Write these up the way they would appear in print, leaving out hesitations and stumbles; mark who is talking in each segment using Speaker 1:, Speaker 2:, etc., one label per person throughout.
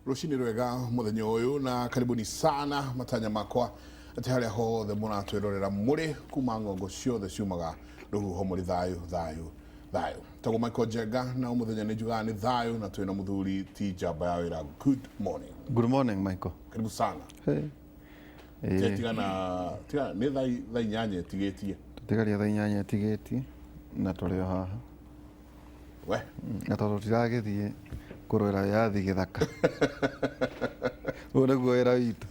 Speaker 1: Rũcinĩ rwega mũthenya ũyũ na karibuni sana matanya makwa atĩ harĩa hothe mũratwĩrorera mũrĩ kuma ng'ongo ciothe ciumaga rũhuho mũrĩ thayũ thayũ thayũ. Tagwo Michael Njenga na mũthenya nĩ njugaga nĩ thayũ na twĩna mũthuri ti njamba ya wĩra. Good morning.
Speaker 2: Good morning, Michael.
Speaker 1: Karibu sana.
Speaker 2: Hey.
Speaker 1: Ĩĩ. Tigana tigana nĩ thaa 8 ĩtigĩtie.
Speaker 2: Tũtigaria thaa 8 ĩtigĩtie na tũrĩ o haha.
Speaker 1: We.
Speaker 2: Na tondũ tũtiragĩthiĩ kũrũĩra wĩyathi gĩthaka. Ũyũ nĩguo wĩra witũ.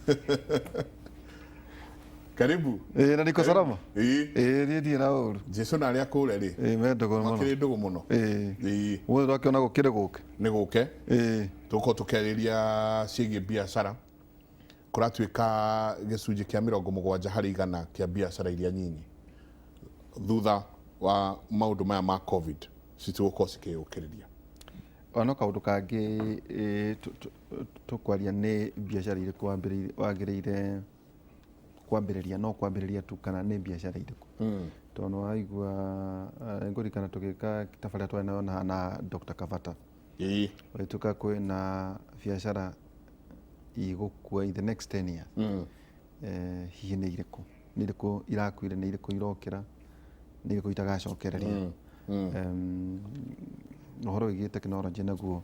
Speaker 1: Karibu.
Speaker 2: Ĩĩ na niko salama.
Speaker 1: Ĩĩ.
Speaker 2: Ĩĩ niĩ ndirĩ na ũru.
Speaker 1: Jesu na arĩa kũrĩa rĩ.
Speaker 2: Ĩĩ me ndũgũ mũno.
Speaker 1: Makĩrĩ ndũgũ mũno.
Speaker 2: Ĩĩ.
Speaker 1: Ĩĩ.
Speaker 2: Ũmũthĩ twakĩona gũkĩrĩ gũke.
Speaker 1: Nĩ gũke.
Speaker 2: Ĩĩ.
Speaker 1: Tũgũkorwo tũkĩarĩria ciĩgiĩ biacara. Kũratuĩka gĩcunjĩ kĩa 70% kĩa biacara iria nyinyi thutha wa maũndũ maya ma COVID citigũkorwo cikĩyũkĩrĩria.
Speaker 2: Ona no kaũndũ kangĩ tũkwaria nĩ biacara irĩkũ wagĩrĩire kwambĩrĩria, no kwambĩrĩria tu kana nĩ biacara irĩkũ. Tondũ nĩ waigua, nĩngũririkana tũgĩka tabarĩra twarĩ nayo na Dr. Kabata. Ũgĩtuĩka kwĩna biacara igũkua in the next 10 years. Hihi nĩ irĩkũ? Nĩ irĩkũ irakuire, nĩ irĩkũ irokĩra, nĩ irĩkũ itagacokereria? Ũhoro wĩgiĩ tekinoronjĩ naguo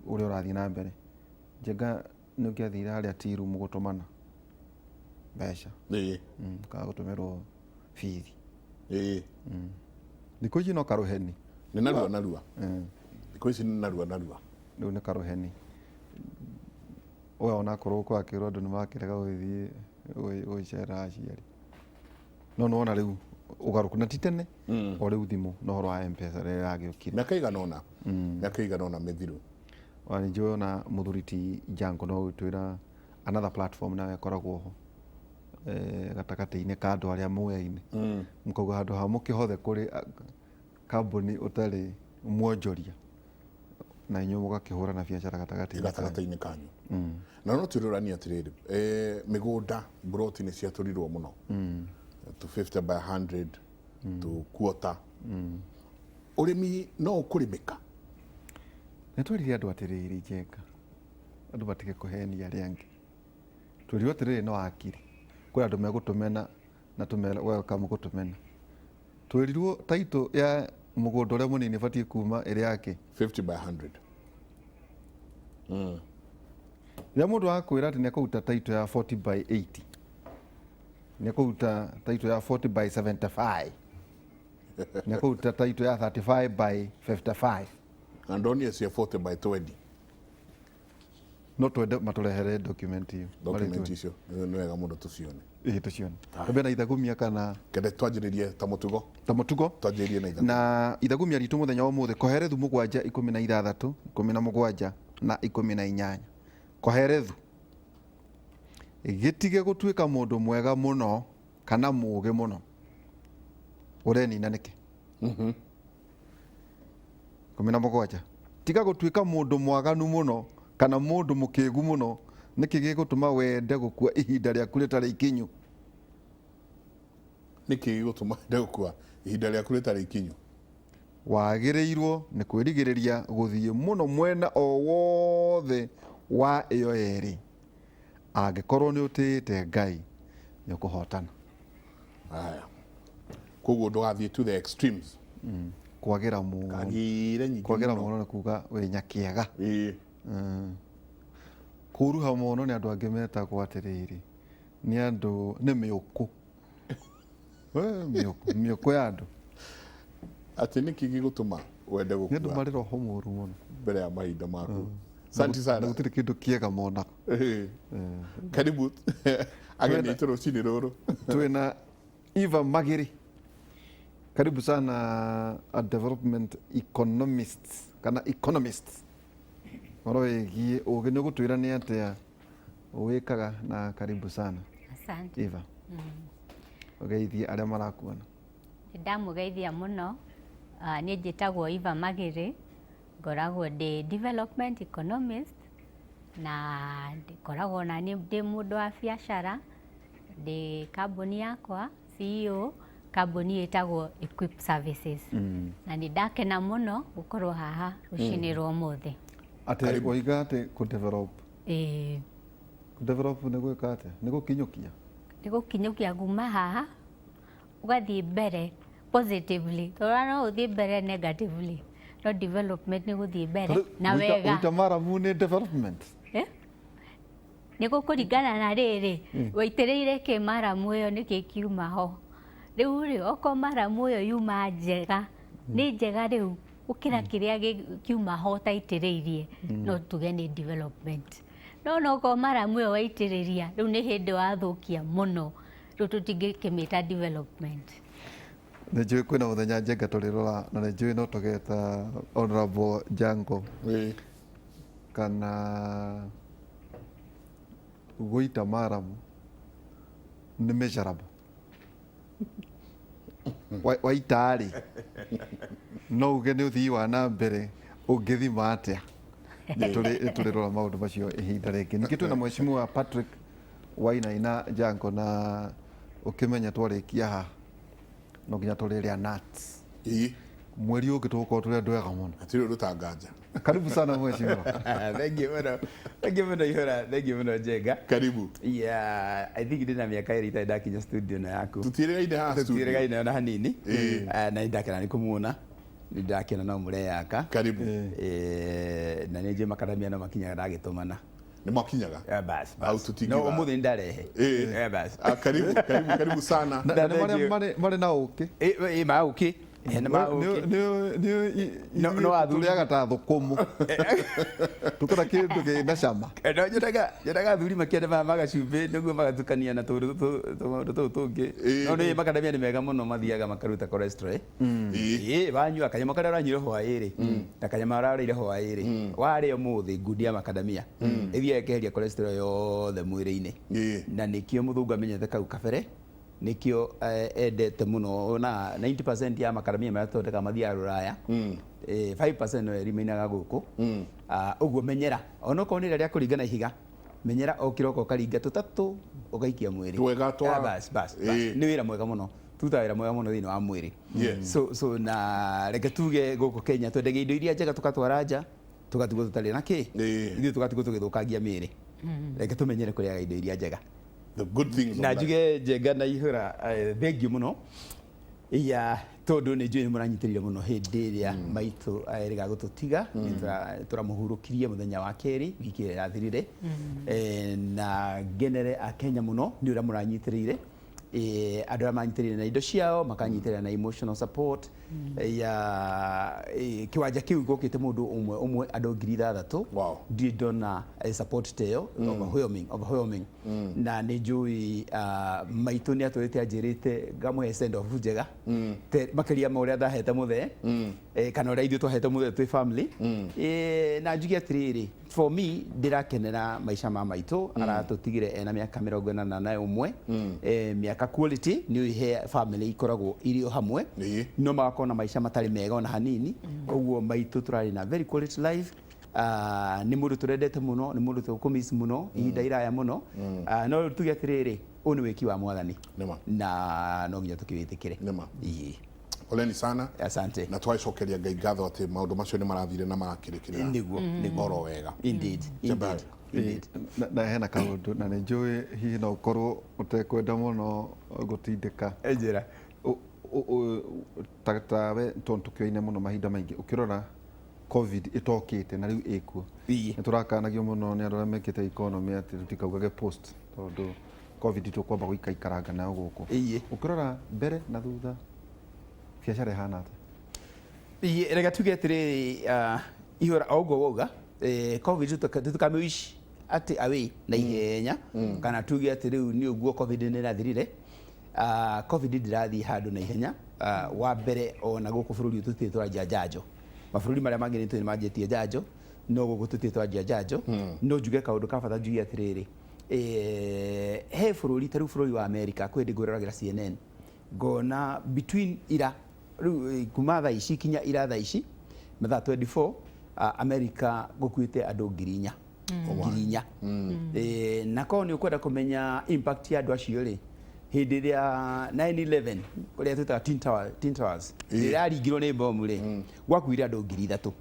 Speaker 2: ũrĩa ũrathiĩ na mbere. Njenga nĩ ũngĩathire harĩa tea room gũtũmana mbeca kana gũtũmĩrwo bithi. Thikũ ici no karũheni.
Speaker 1: Nĩ narua narua. Thikũ ici nĩ narua narua.
Speaker 2: Rĩu nĩ karũheni. We onakorwo kwakĩrwo andũ nĩ makĩrega gũgĩthiĩ gũgĩcerera aciari. No nĩ wona rĩu ũgarũrũku na ti tene o rĩu thimũ na ũhoro wa M-Pesa rĩrĩa ĩragĩũkire.
Speaker 1: Mĩaka ĩigana ũna. Mĩaka ĩigana ũna mĩthiru.
Speaker 2: Ona nĩ njũĩ ona mũthuri ti Jango no ũgĩtwĩra another platform nayo ĩkoragwo ho gatagatĩ-inĩ ka andũ arĩa moyaine. Mũkauga handũ ha mũkĩhothe kũrĩ kambuni ũtarĩ mwonjoria na inyuĩ mũgakĩhũrana biacara gatagatĩ-inĩ kanyu.
Speaker 1: Gatagatĩ-inĩ kanyu. Na no twĩroranie atĩrĩrĩ, mĩgũnda mburoti nĩ ciatũrirwo mũno. 250 by 100, to quarter. Ũrĩmi no ũkũrĩmĩka?
Speaker 2: Nĩ twerire andũ atĩrĩrĩ Njenga, andũ matige kũhenia arĩa angĩ. Twerirwo atĩrĩrĩ no akiri, kwĩ andũ megũtũmena na tũmere welcome gũtũmena. Twerirwo title ya mũgũnda ũrĩa mũnini ĩbatiĩ kuma ĩrĩ yake.
Speaker 1: 50 by 100.
Speaker 2: Rĩrĩa mũndũ akwĩra atĩ nĩ ekũruta title ya 40 by 80, nĩ ekũruta title ya 40 by 75, nĩ ekũruta title ya 35 by 55.
Speaker 1: Na ndonire cia 40 by 20.
Speaker 2: No twende matũrehere document ĩyo.
Speaker 1: Document icio nĩ wega mũno tũcione.
Speaker 2: Ĩĩ tũcione. Twambe na ithagumia kana
Speaker 1: Kende twanjĩrĩrie ta mũtugo.
Speaker 2: Ta mũtugo.
Speaker 1: Twanjĩrĩrie na ithagumia.
Speaker 2: Na ithagumia ritũ mũthenya wa ũmũthĩ, Koherethu 7 16, 17 na 18. Koherethu. Gĩtige gũtuĩka mũndũ mwega mũno kana mũũgĩ mũno. Ũrenina nĩkĩ? 17. Tiga gũtuĩka mũndũ mwaganu mũno kana mũndũ mũkĩgu mũno. Nĩkĩ gĩgũtũma wende gũkua ihinda rĩaku rĩtarĩ ikinyu?
Speaker 1: Nĩkĩ gĩgũtũma wende gũkua ihinda rĩaku rĩtarĩ ikinyu?
Speaker 2: Wagĩrĩirũo nĩ kwĩrigĩrĩria gũthiĩ mũno mwena o wothe wa ĩyo yerĩ. Angĩkorũo nĩ ũtĩĩte Ngai, nĩ ũkũhootana.
Speaker 1: Haya. Koguo ndũgathiĩ to the extremes.
Speaker 2: Kwagĩra mũno.
Speaker 1: Kagĩre nyingĩ
Speaker 2: Kwagĩra
Speaker 1: mũno.
Speaker 2: mũno nĩ kuga wĩ nyakĩaga.
Speaker 1: Ĩĩ.
Speaker 2: Kũruha mũno nĩ andũ angĩ metagwo atĩrĩrĩ, nĩ andũ nĩ mĩũkũ. Mĩũkũ, mĩũkũ ya andũ.
Speaker 1: Atĩ nĩkĩ gĩgũtũma wende
Speaker 2: Nĩ andũ
Speaker 1: gũkua
Speaker 2: marĩ roho mũru mũno.
Speaker 1: mbere ya mahinda maku? Asante sana.
Speaker 2: Na gũtirĩ kĩndũ kĩega monaga.
Speaker 1: Karibu ageni aitũ rũcinĩ rũrũ.
Speaker 2: Twĩna Eva Magiri. Karibu sana, a development economist kana economist. Ũhoro wĩgiĩ ũgĩ nĩ ũgũtwĩra nĩ atĩa wĩkaga na karibu sana.
Speaker 3: Asante.
Speaker 2: Eva. Ũgeithie arĩa marakuona.
Speaker 3: Ndamũgeithia mũno. Niĩ njĩtagwo Eva Magiri, ngoragwo ndĩ development economist na ngoragwo na niĩ ndĩ mũndũ wa biacara, ndĩ kambuni yakwa CEO, kambuni ĩtagwo Equip Services. Na nĩ ndakena mũno gũkorwo haha rũcinĩ rwa ũmũthĩ.
Speaker 2: Atĩ
Speaker 1: Karibu.
Speaker 2: Woiga atĩ kũ develop.
Speaker 3: Ĩĩ.
Speaker 2: Kũ develop nĩ gwĩka atĩa? Nĩ gũkinyũkia?
Speaker 3: Nĩ gũkinyũkia kuma haha ũgathiĩ mbere positively, tondũ no ũthiĩ mbere negatively, no development nĩ gũthiĩ mbere na wega.
Speaker 2: Gũita maramu nĩ development?
Speaker 3: Eh? Nĩ gũkũringana na rĩrĩ waitĩrĩire kĩ maramu ĩyo, nĩkĩ kiuma ho rĩu rĩ, okorwo maramu ĩyo yuma njega, nĩ njega rĩu gũkĩra kĩrĩa kiuma ho ũtaitĩrĩirie, no tuge nĩ development. No okorwo maramu ĩyo waitĩrĩria rĩu nĩ hĩndĩ wathũkia mũno, rĩu tũtingĩkĩmĩta development.
Speaker 2: Nĩ njũĩ kwĩna mũthenya Njenga tũrĩrora, na nĩ njũĩ no tũgeta Honorable Jango kana gũita maramu nĩ measurable. Waita rĩ, no uge nĩ ũthii wa na mbere ũngĩthima atĩa? Nĩ tũrĩrora maũndũ macio ihinda rĩngĩ. Ningĩ twĩna Mheshimiwa Patrick Wainaina Jango, na ũkĩmenya twarĩkia haha no nginya tũrĩrĩa nuts. Mweri ũngĩ tũgũkorwo tũrĩ andũ ega mũno.
Speaker 1: Hatirĩ ũndũ tanganja.
Speaker 2: Karibu sana, mheshimiwa.
Speaker 4: Thank you mũno, thank you mũno Ihũra, thank you mũno Njenga.
Speaker 1: Karibu.
Speaker 4: Yeah, I think ndĩna mĩaka 2 itarĩ ndakinya studio ĩno yaku.
Speaker 1: Tũtiĩrĩgaine haha studio.
Speaker 4: Tũtiĩrĩgaine ona hanini. Na nĩ ndakena nĩ kũmuona, nĩ ndakena no mũreyaka.
Speaker 1: Karibu.
Speaker 4: Na nĩ njũĩ makadamia no makinyaga ndagĩtũmana.
Speaker 1: Nĩ makinyaga.
Speaker 4: Eh, bas,
Speaker 1: Au
Speaker 4: bas.
Speaker 1: tũtingiuga.
Speaker 4: No ũmũthĩ nĩ ndarehe. Eh, bas.
Speaker 1: Ah, karibu, karibu, karibu sana.
Speaker 2: Na nĩ
Speaker 4: Thank
Speaker 2: marĩa
Speaker 4: you.
Speaker 2: marĩ na ũkĩ.
Speaker 4: Eh, ma ũkĩ. Eh, nĩ ma ũkĩ. No athuri.
Speaker 2: Tũrĩaga ta thũkũmũ, tũkona kĩndũ kĩna cama.
Speaker 4: Eh, no nyonaga athuri makĩenda magacumbĩ nĩguo magatukania na tũũndũ tũmaũndũ tũu tũngĩ. No nĩ makadamia nĩ mega mũno, mathiaga makaruta cholesterol. Ĩĩ, wanyua kanyama karĩa ũranyuire hwaĩ-rĩ na kanyama ũrarĩire hwaĩ-rĩ, warĩa ũmũthĩ ngundi ya makadamia ĩthiaga ĩkeheria cholesterol yothe mwĩrĩ-inĩ. Na nĩkĩo mũthũngũ amenyete kau kabere, nĩkĩo endete mũno, na 90% ya makadamia marĩa tũthondekaga mathiaga rũraya, 5% no ĩrimainaga gũkũ. Ah, ũguo menyera onokorwo nĩ rĩrĩa rĩa kũringa na ihiga, menyera o kĩroko ũkaringa tũtatũ ũgaikia mwĩrĩ.
Speaker 1: Twega
Speaker 4: Ah, bas, bas, bas. Nĩ wĩra mwega mũno, tutaga wĩra mwega mũno thĩinĩ wa mwĩrĩ. So na reke tuge gũkũ Kenya twendagia indo iria njega tũgatwara nja, tũgatigwo tũtarĩ na kĩ, ithuĩ tũgatigwo tũgĩthũkangia mĩĩrĩ. Reke tũmenyere kũrĩaga indo iria njega.
Speaker 1: The good things of
Speaker 4: Na
Speaker 1: life.
Speaker 4: njuge Njenga na Ihũra, thank you mũno ya tondũ nĩ njũĩ nĩ mũranyitĩrĩire mũno hĩndĩ ĩrĩa maitũ erĩga gũtũtiga. Nĩ tũramũhurũkirie mũthenya wa kerĩ wiki ĩrĩa ĩrathirire. Na ngenere akenya mũno nĩ ũrĩa mũranyitĩrĩire. Andũ arĩa manyitĩrĩire na indo ciao, makanyitĩrĩra na emotional support ya kĩwanja kĩu gũkĩte mũndũ ũmwe ũmwe, andũ 6,000. Ndirĩ ndona support ta ĩyo, overwhelming, overwhelming. Na nĩ njũĩ maitũ nĩ atũrĩte anjĩrĩte ngamũhe send off njega makĩria ma ũrĩa ndahete mũthee, kana ũrĩa ithuĩ twahete mũthee twĩ family. Na njuge atĩrĩrĩ, for me ndĩrakenera maica ma maitũ. Aratũtigire ena mĩaka 81. Mĩaka quality nĩ ihe family ikoragwo irĩ o hamwe, no magakorwo na maica matarĩ mega ona hanini. Ũguo maitũ tũrarĩ na very quality life. Ah, nĩ mũndũ tũrendete mũno, nĩ mũndũ tũkũmiss mũno ihinda iraya mũno. Ah, no tuge atĩrĩrĩ, ũyũ nĩ wĩki wa Mwathani na no nginya tũkĩwĩtĩkĩre.
Speaker 1: Nĩma.
Speaker 4: Ĩĩ.
Speaker 1: Poleni sana.
Speaker 4: Asante.
Speaker 1: Na twacokeria Ngai ngatho atĩ maũndũ macio nĩ marathire na marakĩrĩkĩrĩra
Speaker 4: Nĩguo.
Speaker 1: oro wega.
Speaker 4: Indeed.
Speaker 1: Jabari.
Speaker 4: Indeed.
Speaker 2: Na hena kaũndũ, na nĩ njũĩ hihi no ũkorwo ũtekwenda mũno gũtindĩka.
Speaker 4: Njĩra.
Speaker 2: Tawe tondũ tũkĩoine mũno mahinda maingĩ, ũkĩrora COVID ĩtokĩte na rĩu ĩkuo, nĩ tũrakanagio mũno nĩ andũ arĩa mekĩte economy atĩ tũtikaugage post tondũ COVID tũkwamba gũikaikaranga nayo gũkũ. Ũkĩrora mbere na thutha, biacara ĩhana atĩa?
Speaker 4: Ĩĩ, reke tuge atĩrĩrĩ, Ihũra, o ũguo wauga, COVID tũtikamĩwish atĩ away na ihenya, kana tuge atĩ rĩu nĩ ũguo COVID nĩ ĩrathirire. Ah, COVID ndĩrathiĩ handũ na ihenya. Ah, wa mbere ona gũkũ bũrũri ũyũ tũtirĩ tũranjia njanjo. Mabũrũri marĩa mangĩ nĩ manjĩtie njanjo, no gũkũ tũtirĩ twanjia njanjo. No njuge kaũndũ ka bata, njuge atĩrĩrĩ, he bũrũri ta rĩu bũrũri wa America, kwĩ hĩndĩ ngwĩroragĩra CNN ngona between ira rĩu, kuma thaa ici kinya ira thaa ici mathaa 24, America gũkuĩte andũ 4,000, 4,000. Na korwo nĩ ũkwenda kũmenya impact ya andũ acio rĩ, hĩndĩ ĩrĩa 9/11, kũrĩa twĩtaga Twin Tower, Twin Towers, ĩrĩa yaringirwo nĩ bomu rĩ, gwakuire andũ 3,000.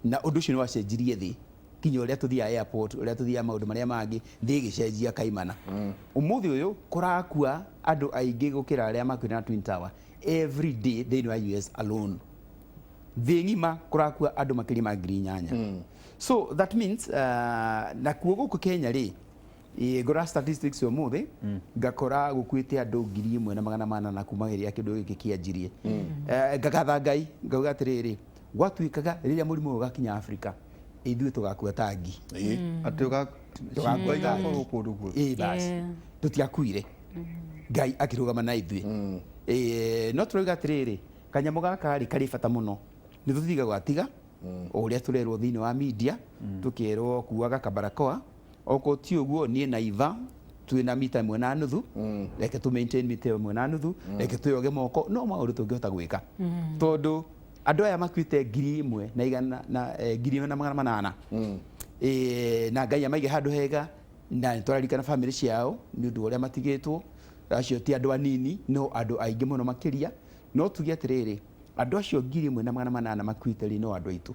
Speaker 4: Na ũndũ ũcio nĩ wacenjirie thĩ kinya ũrĩa tũthiaga airport, ũrĩa tũthiaga maũndũ marĩa mangĩ, thĩ ĩgĩcenjia kaimana. Ũmũthĩ ũyũ kũrakua andũ aingĩ gũkĩra arĩa makuire na Twin Tower every day thĩinĩ wa US alone. Thĩ ng'ima kũrakua andũ makĩria ma 8,000. So that means nakuo gũkũ Kenya rĩ, ngora statistics ũmũthĩ ngakora gũkuĩte andũ 1,400 kuma rĩrĩa kĩndũ gĩkĩ kĩanjirie. Ngagatha Ngai ngauga atĩrĩrĩ, gwatuĩkaga rĩrĩa mũrimũ ũyũ ũgakinya Africa ithuĩ tũgakua ta ngi.
Speaker 2: Atĩ
Speaker 4: Tũgakua ta ngi.
Speaker 2: ũgakorwo kũndũ guothe.
Speaker 4: Ĩĩ basi. Tũtiakuire, Ngai akĩrũgama na ithuĩ. No tũrauga atĩrĩrĩ, kanyamũ gaka rĩ karĩ bata mũno, nĩ tũtiga gwatiga o ũrĩa tũrerwo thĩinĩ wa media, tũkerwo kuaga kabarakoa, okorwo ti ũguo niĩ na Iva twĩna mita 1.5, reke tũ maintain mita 1.5, reke twĩoge moko, no maũndũ tũngĩhota gwĩka, tondũ andũ aya makuĩte 1,100 na 1,800, na Ngai amaige handũ hega, na nĩtũraririkana bamĩrĩ ciao nĩ ũndũ wa ũrĩa matigĩtwo. Acio ti andũ anini, no andũ aingĩ mũno makĩria. No tuge atĩrĩrĩ, andũ acio 1,800 makuĩte rĩ, no andũ aitũ.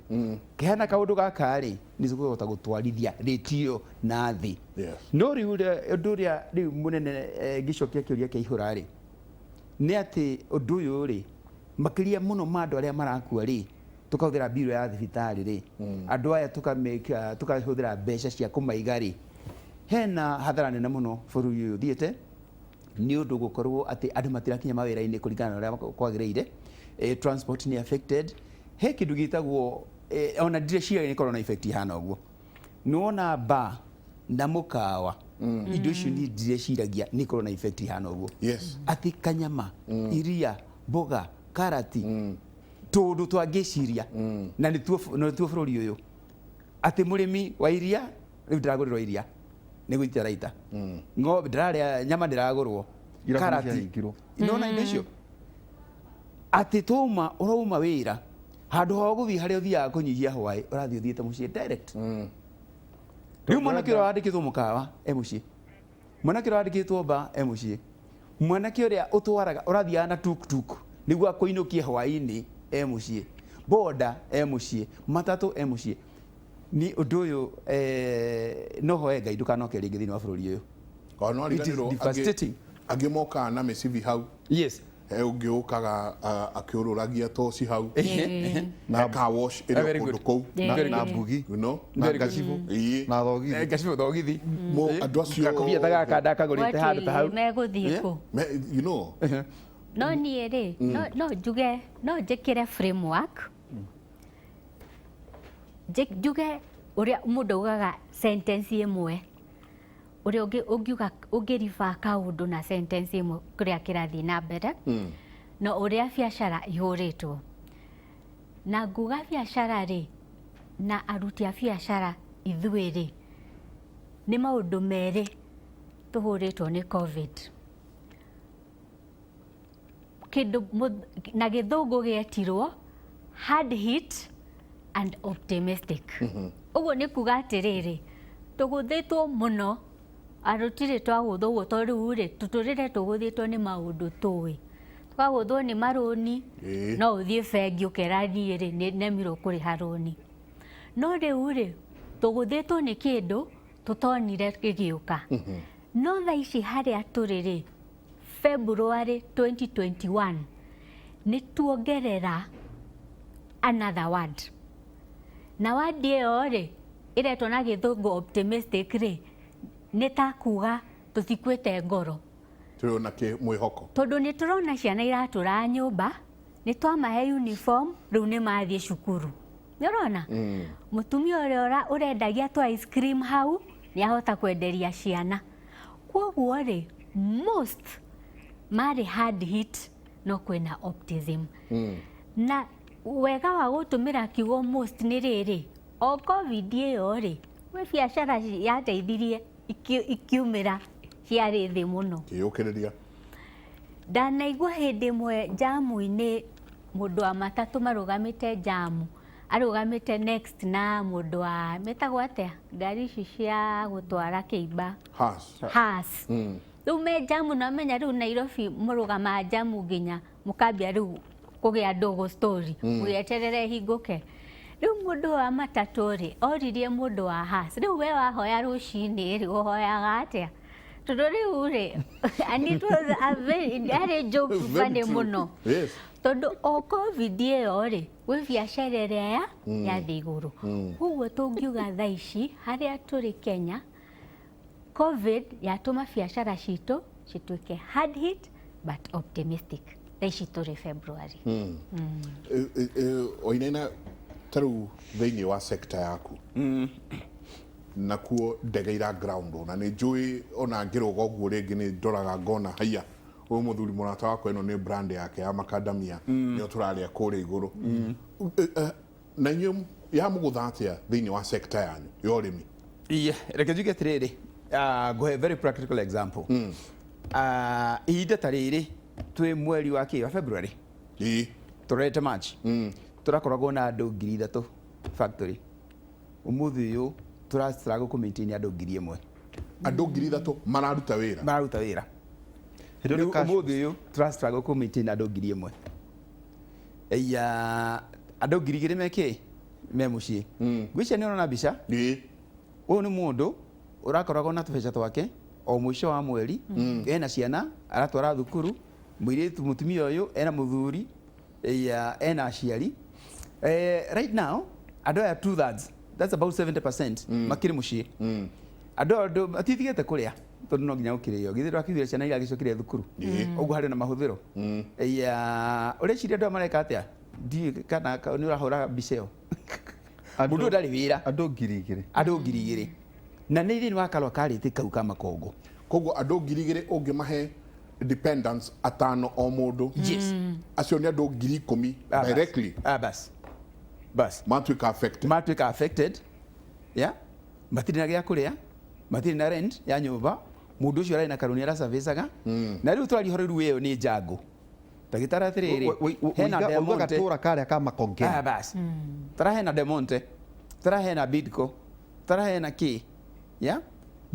Speaker 4: Kehana kaũndũ gaka rĩ, nĩ tũkũhota gũtwarithia rĩti ĩyo na thĩ. No rĩu ũndũ ũrĩa rĩu mũnene, ngĩcokia kĩũria kĩa ihũra rĩ, nĩ atĩ ũndũ ũyũ rĩ, makĩria mũno ma andũ arĩa marakua rĩ, tũkahũthĩra mbirũ ya thibitarĩ rĩ, andũ aya tũkahũthĩra mbeca cia kũmaiga rĩ, hena hathara nene mũno bũrũri ũyũ ũthiĩte, nĩ ũndũ gũkorwo atĩ andũ matirakinya mawĩra-inĩ kũringana na ũrĩa kwagĩrĩire. Transport nĩ affected. He kĩndũ gĩtagwo, ona ndireciria nĩ korwo na effect ihana ũguo. Nĩwona bar na mũkawa, indo icio niĩ ndireciragia nĩ ikorwo na effect ihana ũguo. Atĩ kanyama, iria, mboga, karati, tũndũ twangĩciria, na nĩtuo bũrũri ũyũ, atĩ mũrĩmi wa iria rĩu ndaragũrĩrwo iria nĩ gũita raita, ng'ombe ndĩrarĩa nyama ndĩragũrwo,
Speaker 2: Irabu nĩ
Speaker 4: karati
Speaker 2: ciahingirwo.
Speaker 4: Nĩwona indo icio atĩ twauma ũrauma wĩra, handũ ha gũthiĩ harĩa ũthiaga kũnyihia hwaĩ, ũrathiĩ ũthiĩte mũciĩ direct. Rĩu mwanake ũrĩa wandĩkĩtwo mũkawa e mũciĩ, mwanake ũrĩa wandĩkĩtwo ba e mũciĩ, mwanake ũrĩa ũtwaraga ũrathiaga na tuk-tuk nĩguo akũinũkie hwaĩ-inĩ e mũciĩ, boda e mũciĩ, matatũ e mũciĩ. Ni ũndũ ũyũ, no hoe Ngai ndũkanoke rĩngĩ thĩinĩ wa bũrũri ũyũ.
Speaker 1: Ona no
Speaker 4: It is
Speaker 1: ariganĩrwo
Speaker 4: devastating.
Speaker 1: Angĩ mokaga na mĩcibi hau. He ũngĩ ũkaga akĩũrũragia toci hau. Na car wash ĩrĩ
Speaker 4: Very
Speaker 1: o kũndũ
Speaker 4: good.
Speaker 1: kũu.
Speaker 2: Na mbugi.
Speaker 1: You know?
Speaker 2: Na
Speaker 4: Very good.
Speaker 2: ngacibũ.
Speaker 1: Ĩĩ.
Speaker 2: Na thogithi.
Speaker 4: Ngacibũ thogithi.
Speaker 1: Andũ acio
Speaker 4: Gakobia ta gaka ndakagũrĩte handũ ta hau.
Speaker 3: Megũthiĩ kũ?
Speaker 1: You know?
Speaker 3: No niĩ rĩ, no njuge, no njĩkĩre framework. Njuge ũrĩa mũndũ augaga sentence ĩmwe, ũrĩa ũngiuga, ũngĩriba kaũndũ na sentence ĩmwe kũrĩa kĩrathiĩ na mbere, na ũrĩa biacara ihũrĩtwo. Na nguga biacara rĩ, na aruti a biacara ithuĩ rĩ, nĩ maũndũ merĩ tũhũrĩtwo nĩ COVID. Kĩndũ na gĩthũngũ gĩetirwo hard hit and optimistic. Ũguo nĩ kuga atĩrĩrĩ, tũgũthĩtwo mũno, tũtirĩ twagũthwo ũguo, tondũ rĩu rĩ, tũtũrĩre tũgũthĩtwo nĩ maũndũ tũĩ. Twagũthwo nĩ marũni, no ũthiĩ bengi ũkera niĩ rĩ, nĩ nemirwo kũrĩha rũni. No rĩu rĩ, tũgũthĩtwo nĩ kĩndũ tũtonire gĩgĩũka. No thaa ici harĩa tũrĩ rĩ, February 2021, nĩ tuongerera another word. Na word ĩyo rĩ, ĩretwo na gĩthũngũ optimistic rĩ, nĩ ta kuga tũtikuĩte ngoro.
Speaker 1: Tũrĩ na mwĩhoko.
Speaker 3: Tondũ nĩ tũrona ciana iratũra nyũmba, nĩ twamahe uniform, rĩu nĩ mathiĩ cukuru. Nĩ ũrona? Mũtumia ũrĩa ũrendagia twa ice cream hau, nĩ ahota kwenderia ciana. Kwoguo rĩ, most marĩ hard hit, no kwĩna optimism. Na wega wa gũtũmĩra kiugo most nĩ rĩrĩ, o COVID ĩyo rĩ, gwĩ biacara yateithirie ikiumĩra ciarĩ thĩ mũno.
Speaker 1: Kĩyũkĩrĩria.
Speaker 3: Ndanaigua hĩndĩ ĩmwe jamu-inĩ mũndũ wa matatũ marũgamĩte jamu, arũgamĩte next na mũndũ wa metagwo atĩa ngari ici cia gũtwara kĩimba.
Speaker 1: Has.
Speaker 3: Has. Rĩu me jamu, na menya rĩu Nairobi mũrũgamaga jamu nginya mũkambia rĩu kũgĩa ndũgũ story, mũgĩeterere hingũke. Rĩu mũndũ wa matatũ rĩ, oririe mũndũ wa has, rĩu we wahoya rũcinĩ rĩ, ũhoyaga atĩa? Tondũ rĩu rĩ, and it was a very, yarĩ joke
Speaker 1: Very
Speaker 3: funny
Speaker 1: true.
Speaker 3: mũno. Tondũ o COVID ĩyo rĩ, gwĩ biacara ĩrĩa ya yathiĩ igũrũ. Koguo tũngiuga thaa ici, harĩa tũrĩ Kenya, COVID yatũma biacara citũ cituĩke hard hit but optimistic. Thaa ici tũrĩ February.
Speaker 1: Wainaina, ta rĩu thĩinĩ wa sector yaku nakuo ndege ira ground, na nĩ njũĩ ona ngĩrũga ũguo rĩngĩ nĩ ndoraga ngona haiya, ũyũ mũthuri mũrata wakwa, ĩno nĩ brand yake ya macadamia, nĩyo tũrarĩa kũrĩa igũrũ. Na inyuĩ yamũgũtha atĩa thĩinĩ wa sector yanyu ya ũrĩmi?
Speaker 4: Yeah, reke njuge atĩrĩrĩ, ngũhe very practical example. Ihinda ta rĩrĩ twĩ mweri wa kĩ wa February, tũrorete March, tũrakoragwo na andũ 3,000 factory. Ũmũthĩ ũyũ tũra struggle kũ maintain andũ 1,000.
Speaker 1: Andũ 3,000 mararuta wĩra?
Speaker 4: Mararuta wĩra.
Speaker 2: Hĩndĩ ĩyo nĩ
Speaker 4: Rĩu
Speaker 2: cash.
Speaker 4: Ũmũthĩ ũyũ tũra struggle kũ maintain andũ 1,000. Iya, andũ 2,000 mekĩ me mũciĩ. Ngwĩciria nĩ ũrona mbica. Ũyũ nĩ mũndũ ũrakoragwo na tũbeca twake o mũico wa mweri, ena ciana aratwara thukuru, mũirĩtu, mũtumia ũyũ ena mũthuri, iya, ena aciari. Right now andũ aya 2/3, that's about 70%, makĩrĩ mũciĩ. Andũ aya andũ matitigĩte kũrĩa tondũ no nginya gũkĩrĩo, githĩ ndwakĩiguire ciana iragĩcokire thukuru ũguo harĩ na mahũthĩro. Iya, ũreciria andũ aya mareka atĩa? Ndiũĩ kana nĩ ũrahũra mbica ĩyo. Mũndũ ũyũ ndarĩ wĩra.
Speaker 2: Andũ 2,000.
Speaker 4: Andũ 2,000, na nĩ thĩinĩ wa karũa karĩtĩ kau ka makongo.
Speaker 1: Koguo andũ 2,000 ũngĩmahe dependents atano o mũndũ, acio nĩ andũ 10,000
Speaker 4: Ah, bas.
Speaker 1: directly
Speaker 4: Ah, bas bas.
Speaker 1: Matuĩka affected.
Speaker 4: Matuĩka affected, yeah. Matirĩ na gĩa kũrĩa, matirĩ na rent ya nyũmba, mũndũ ũcio ararĩ na karũni aracabicaga. Na rĩu tũraria ũhoro rĩu, ĩyo nĩ njango ndagĩtarĩ atĩrĩrĩ, hena
Speaker 2: Ũiga
Speaker 4: Demonte.
Speaker 2: gatũra karĩa ka Makongeni.
Speaker 4: Ah, bas, tara hena Demonte, tara hena Bidco, tara hena kĩ ya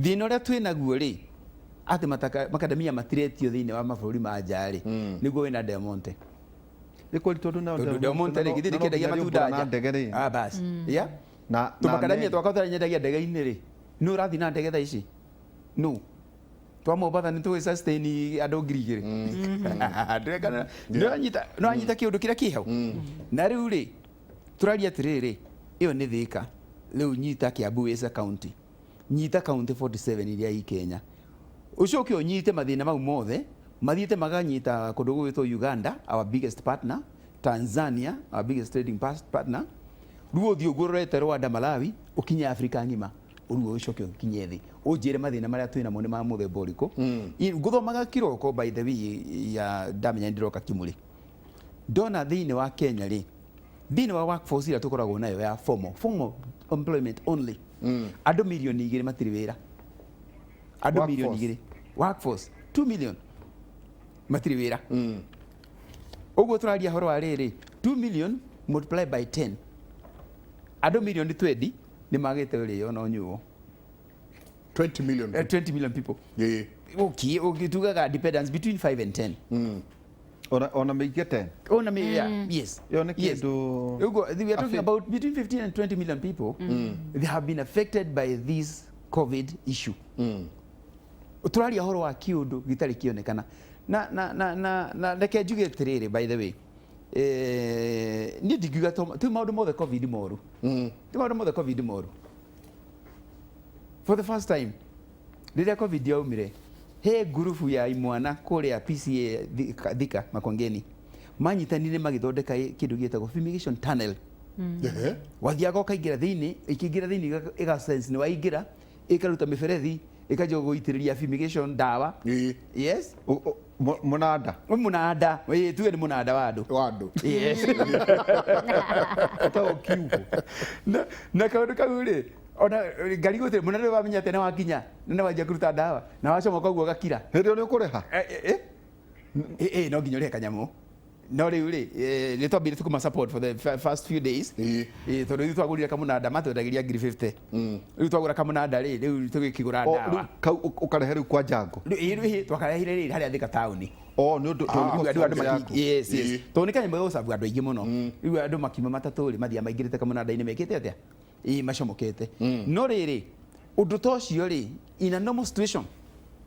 Speaker 4: thĩna ũrĩa twĩ naguo rĩ, atĩ makadamia matiretio thĩinĩ wa mabũrũri ma nja rĩ, nĩguo wĩna Demonte.
Speaker 2: Nĩ kweli, tondũ nao
Speaker 4: Tondũ Demonte rĩ, githĩ ndĩkĩendagia matunda
Speaker 2: na
Speaker 4: nja?
Speaker 2: ndege rĩ.
Speaker 4: Ah, bas, ya
Speaker 2: Na
Speaker 4: tũmakadamia
Speaker 2: meri.
Speaker 4: twakwa tũranyendagia ndege-inĩ rĩ, nũ ũrathiĩ na ndege thaa ici? Nũ twa Mombatha nĩ tũgĩ sustain andũ 2,000? Ndĩrekana nĩwanyita kĩũndũ kĩrĩa kĩ hau. Na rĩu rĩ, tũraria atĩrĩrĩ, ĩyo nĩ Thĩka. Rĩu nyita Kiambu wĩca county, nyita county 47 iria i Kenya, ũcoke ũnyite mathĩna mau mothe mathiĩte maganyita kũndũ gũgwĩtwo Uganda, our biggest partner, Tanzania, our biggest trading partner, rĩu ũthiĩ ũguo ũrorete Rwanda, Malawi, ũkinye Afrika ng'ima, ũruo ũcoke ũkinye thĩ, ũnjĩre mathĩna marĩa twĩ namo nĩ ma mũthemba ũrĩkũ. Ngũthomaga kiroko, by the way, ya ndamenya nĩ ndĩroka Kimũrĩ, ndona thĩinĩ wa Kenya rĩ, thĩinĩ wa workforce ĩrĩa tũkoragwo nayo ya formal employment only, andũ 2 mirioni matirĩ wĩra. Andũ
Speaker 2: Workforce.
Speaker 4: 2 mirioni, workforce 2 million matirĩ wĩra. Ũguo tũraria horo wa rĩrĩ, 2 million multiply by 10, andũ 20 mirioni nĩ magĩte ũrĩo na ũnyuo.
Speaker 1: 20 million.
Speaker 4: 20 million people. Okay, okay, tugaga dependence between 5 and 10.
Speaker 2: Ona mĩingĩ 10.
Speaker 4: Ona me, yeah, yes.
Speaker 2: Ĩyo nĩ
Speaker 4: Yes.
Speaker 2: kĩndũ
Speaker 4: Ugo, we are talking about between 15 and 20 million people. They have been affected by this COVID issue. Tũraria ũhoro wa kĩũndũ gĩtarĩ kĩonekana na reke njuge atĩrĩrĩ, by the way, niĩ ndingiuga ti maũndũ mothe COVID moru, ti maũndũ mothe COVID moru. For the first time rĩrĩa COVID yaumire, he ngurubu ya imwana kũrĩa PCA Thika, Thika Makongeni, manyitanire magĩthondeka kĩndũ gĩtagwo fumigation tunnel. Wathiaga ũkaingĩra thĩinĩ, ĩkĩingĩra thĩinĩ ĩga sense nĩ waingĩra, ĩkaruta mĩberethi, ĩkanjia gũitĩrĩria fumigation ndawa. Yes.
Speaker 2: Mũnanda.
Speaker 4: Mũnanda, ĩĩ, tuge nĩ mũnanda wa andũ.
Speaker 1: Wa andũ.
Speaker 4: Yes.
Speaker 2: Ĩtagwo kiugũ.
Speaker 4: Na kaũndũ kau rĩ, ona ngari gũtirĩ mũnanda, wamenya atĩ nĩ wakinya na nĩ wanjia kũruta ndawa na wacomoka ũguo ũgakira.
Speaker 2: Hĩndĩ ĩyo nĩ ũkũrĩha.
Speaker 4: No nginya ũrĩhe kanyamũ, no rĩu rĩ, nĩ twambire tũkũma support for the first few days. Tondũ rĩu twagũrire kamũnanda matwendagĩria 50,000. Rĩu twagũra kamũnanda rĩ, rĩu tũgĩkĩgũra
Speaker 2: O,
Speaker 4: ndawa.
Speaker 2: rĩu kau ũkarehe rĩu kwa njango.
Speaker 4: Rĩu ĩĩ, rĩu twakarehire rĩ harĩa Thika taũni.
Speaker 2: O nĩ ũndũ tondũ
Speaker 4: Rĩu
Speaker 2: nĩ
Speaker 4: andũ andũ
Speaker 2: cost yaku.
Speaker 4: Yes.
Speaker 1: Ĩĩ.
Speaker 4: Tondũ nĩ kanyamũ gagũcabu andũ aingĩ mũno. Rĩu andũ makiuma matatũ rĩ, mathiaga maingĩrĩte kamũnanda-inĩ mekĩte atĩa? Ĩĩ, macomokete. No rĩrĩ, ũndũ ta ũcio rĩ, in a normal situation,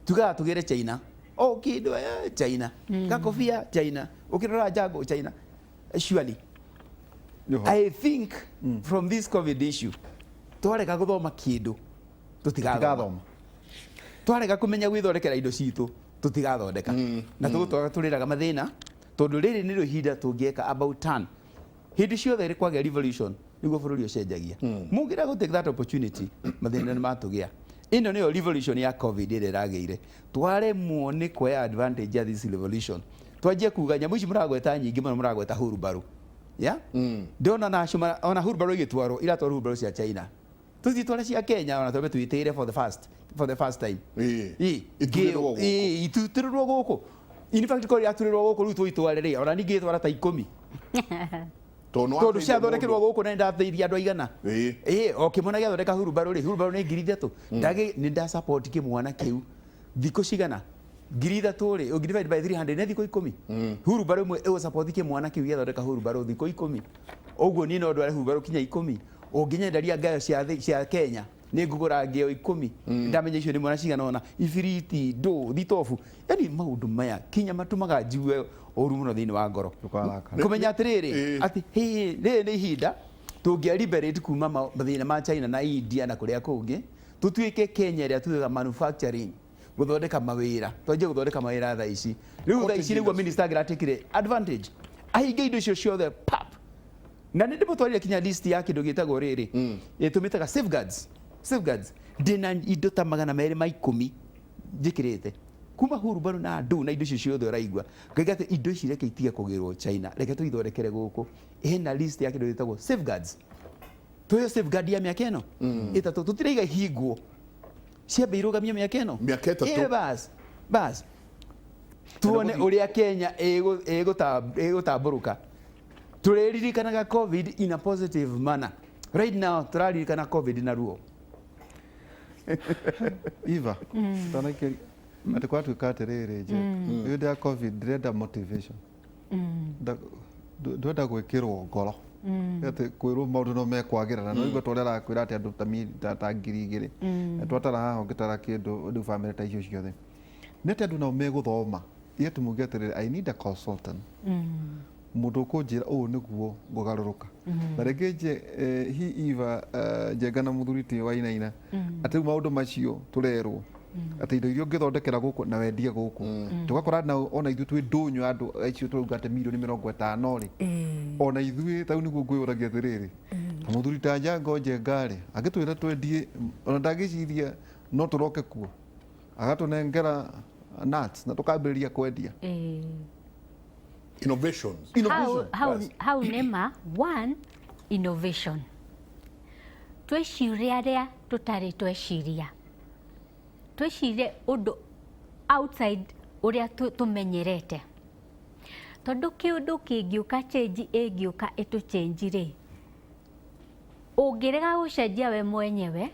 Speaker 4: tugaga tũgĩre China. O kĩndũ China. Gakobia China. Ũkĩrora njango China. Surely.
Speaker 2: Nĩho.
Speaker 4: I think from this COVID issue, twarega gũthoma kĩndũ, tũtigathoma.
Speaker 2: Tigathoma.
Speaker 4: Twarega kũmenya gwĩthondekera indo citũ, tũtigathondeka. Na tũgũtwaga tũrĩraga mathĩna, tondũ rĩrĩ nĩrĩo ihinda tũngĩeka about turn. Hĩndĩ ciothe rĩ kwagĩa revolution, nĩguo bũrũri ũcenjagia. Mũngĩrega gũ take that opportunity, mathĩna nĩ matũgĩa. Ĩno nĩyo revolution ya COVID ĩrĩa ĩragĩire. Twaremwo nĩ kuoya advantage ya this revolution. Twanjie kuga nyamũ ici mũragweta nyingĩ mũno, mũragweta hurumbarũ. Yeah? Ndĩrona nacio ona hurumbarũ igĩtwarwo, iratwarwo hurumbarũ cia China. Tũthiĩ tware cia Kenya, ona twambe twĩtĩre for the first time.
Speaker 1: Ĩĩ.
Speaker 4: Ĩĩ.
Speaker 1: Iturĩrwo gũkũ.
Speaker 4: Ĩĩ, iturĩrwo gũkũ. In fact, korwo iraturĩrwo gũkũ rĩu tũitware rĩ, ona ningĩ twara ta 10.
Speaker 1: Tondũ nĩ
Speaker 4: Tondũ
Speaker 1: wateithia
Speaker 4: ciathondekerwo
Speaker 1: mũndũ.
Speaker 4: gũkũ na nĩndateithia andũ aigana.
Speaker 1: Ĩĩ.
Speaker 4: Ĩĩ, o kĩmwana gĩathondeka hurumbarũ rĩ, hurumbarũ nĩ 3,000. Ndagĩ nĩ nda support kĩmwana kĩu. Thikũ cigana? 3,000 rĩ, ũngĩ divide by 300 nĩ thikũ 10. Hurumbarũ ĩmwe ĩgũ support kĩmwana kĩu gĩathondeka hurumbarũ thikũ 10. Ũguo niĩ no ndware hurumbarũ kinya 10. Ũngĩnyenderia ngayo cia Kenya, nĩ ngũgũra ngĩo 10. Ndamenya icio nĩ mwana cigana ũna, ibiriti, ndũ, thitobu. Yaani maũndũ maya kinya matũmaga njigue ũru mũno thĩinĩ wa ngoro.
Speaker 2: Ndũkarakare.
Speaker 4: Kũmenya atĩrĩrĩ,
Speaker 1: Ĩĩ.
Speaker 4: atĩ hĩ, rĩrĩ nĩ ihinda tũngĩa liberate kuma mathĩna ma China na India na kũrĩa kũngĩ, tũtuĩke Kenya ĩrĩa tugaga manufacturing, gũthondeka mawĩra. Twanjie gũthondeka mawĩra thaa ici. Rĩu thaa ici nĩguo minister angĩratekire advantage, ahinge indo icio ciothe pap. Na nĩ ndĩmũtwarire kinya list ya kĩndũ gĩtagwo rĩrĩ, ĩtũmĩtaga safeguards. Safeguards. Ndĩna indo ta 210 njĩkĩrĩte kuma hurumbarũ na ndũ na indo icio ciothe ũraigua. Ngaiga atĩ indo ici reke itige kũgĩrwo China, reke tũithondekere gũkũ. Hena list ya kĩndũ gĩtagwo safeguards. Tuoyo safeguard ya mĩaka ĩno 3, tũtiraiga ihingwo, ciambe irũgamie mĩaka ĩno.
Speaker 1: Mĩaka 3.
Speaker 4: Ĩĩ, bas bas, tuone ũrĩa Kenya ĩgũtambũrũka. Tũrĩririkanaga COVID in a positive manner. Right now tũraririkana COVID na ruo.
Speaker 2: Eva, ndanaikĩria atĩ kwatuĩka atĩrĩrĩ, nje hĩndĩ ya COVID ndĩrenda motivation. Ndĩrenda gwĩkĩrwo ngoro atĩ kwĩrwo maũndũ no mekwagĩra, na no igua ta ũrĩa arakwĩra atĩ andũ ta 2,000 na twatara haha ũngĩtara kĩndũ rĩu bamĩrĩ ta icio ciothe nĩ atĩ andũ nao megũthoma atĩ muge atĩrĩrĩ, I need a consultant, mũndũ ũkũnjĩra ũũ nĩguo ngũgarũrũka. Na rĩngĩ nje hi Eva, Njenga na mũthuri ti Wainaina, atĩ rĩu maũndũ macio tũrerwo atĩ indo iria ũngĩthondekera gũkũ na wendie gũkũ, tũgakora na ona ithuĩ twĩ ndũnyũ andũ acio tũrauga atĩ mirioni 50 rĩ, ona ithuĩ tau nĩguo ngwĩyũragia atĩrĩrĩ, ta mũthuri ta Njango Njenga rĩ, angĩtwĩra twendie, ona ndangĩciria no tũroke kuo, agatũnengera nuts na tũkambĩrĩria kwendia.
Speaker 1: Innovations.
Speaker 2: Innovation.
Speaker 3: Hau nĩma one innovation, twĩcirie arĩa tũtarĩ tweciria, twĩcirie ũndũ outside ũrĩa tũmenyerete, tondũ kĩũndũ kĩngĩũka, change ĩngĩũka ĩtũchange rĩ, ũngĩrega gũcenjia we mwenyewe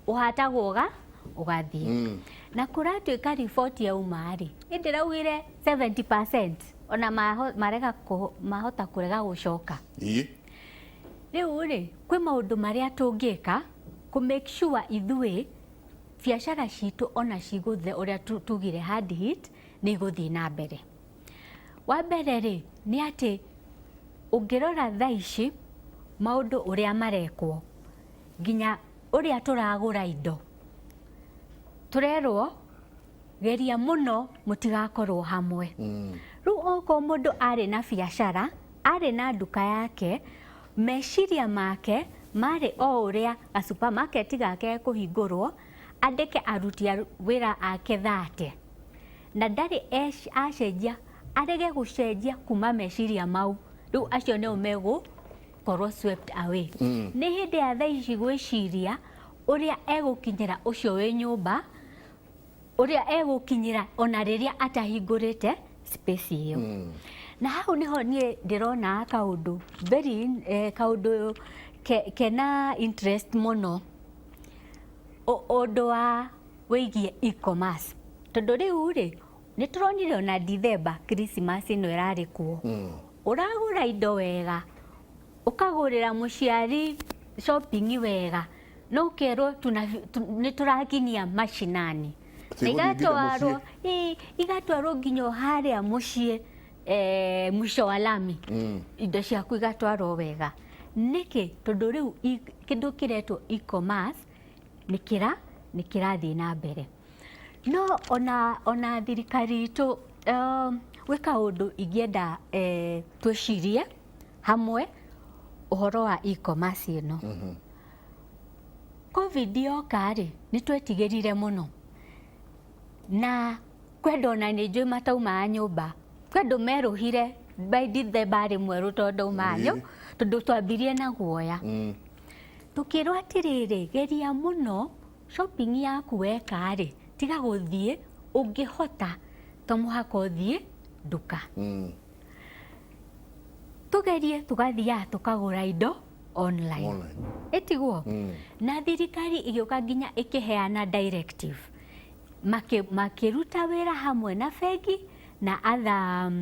Speaker 3: ũhatagwo ũgathiĩ. Na kũratuĩka riboti yauma rĩ, ĩ ndĩraugire 70% ona marega mahota kũrega gũcoka.
Speaker 1: Ĩĩ.
Speaker 3: Rĩu rĩ, kwĩ maũndũ marĩa tũngĩka kũ make sure ithuĩ biacara citũ ona cigũthe ũrĩa tugire hard hit nĩ igũthiĩ na mbere. Wa mbere rĩ, nĩ atĩ ũngĩrora thaa ici maũndũ ũrĩa marekwo, nginya ũrĩa tũragũra indo, tũrerwo geria mũno mũtigakorwo hamwe. Rĩu okorwo mũndũ arĩ na biacara, arĩ na nduka yake, meciria make marĩ o ũrĩa ga supermarket gake kũhingũrwo, andĩke aruti a wĩra ake 30, na ndarĩ acenjia, arege gũcenjia kuma meciria mau, rĩu acio nĩo megũkorwo swept away. Nĩ hĩndĩ ya thaa ici gwĩciria ũrĩa egũkinyĩra ũcio wĩ nyũmba, ũrĩa egũkinyĩra ona rĩrĩa atahingũrĩte space ĩyo. Na hau niho niĩ ndĩrona kaũndũ very kaũndũ kena interest mũno, ũndũ wa wĩgiĩ e-commerce, tondũ rĩu rĩ Nĩ tũronire ona Dithemba Christmas ĩno ĩrarĩ kuo, ũragũra indo wega, ũkagũrĩra mũciari shopping wega, no ũkerwo nĩ tũrakinyia macinani.
Speaker 1: Atĩ
Speaker 3: Na
Speaker 1: ĩgũthiĩ nginya
Speaker 3: igatwarwo
Speaker 1: mũciĩ.
Speaker 3: Ĩ, igatwarwo nginya o harĩa mũciĩ, mwisho wa lami, indo ciaku igatwarwo wega. Nĩkĩ? Tondũ rĩu kĩndũ kĩretwo e-commerce nĩ kĩrathiĩ na mbere. No ona thirikari itũ, gwĩ kaũndũ ingĩenda twĩcirie hamwe ũhoro wa e-commerce ĩno. Covid yoka rĩ, nĩ twetigĩrire mũno, na kwĩ andũ ona nĩ njũĩ mataumaga nyũmba, kwĩ andũ merũhire by December arĩ mwerũ tondũ ndaumaga tondũ twambirie na guoya. Tũkĩrwo atĩrĩrĩ, geria mũno shopping yaku weka rĩ, tiga gũthiĩ, ũngĩhota to mũhaka ũthiĩ nduka. Tũgerie tũgathiaga tũkagũra indo online.
Speaker 1: Online.
Speaker 3: Ĩtiguo? Na thirikari ĩgĩũka nginya ĩkĩheana directive, makĩruta wĩra hamwe na bengi na other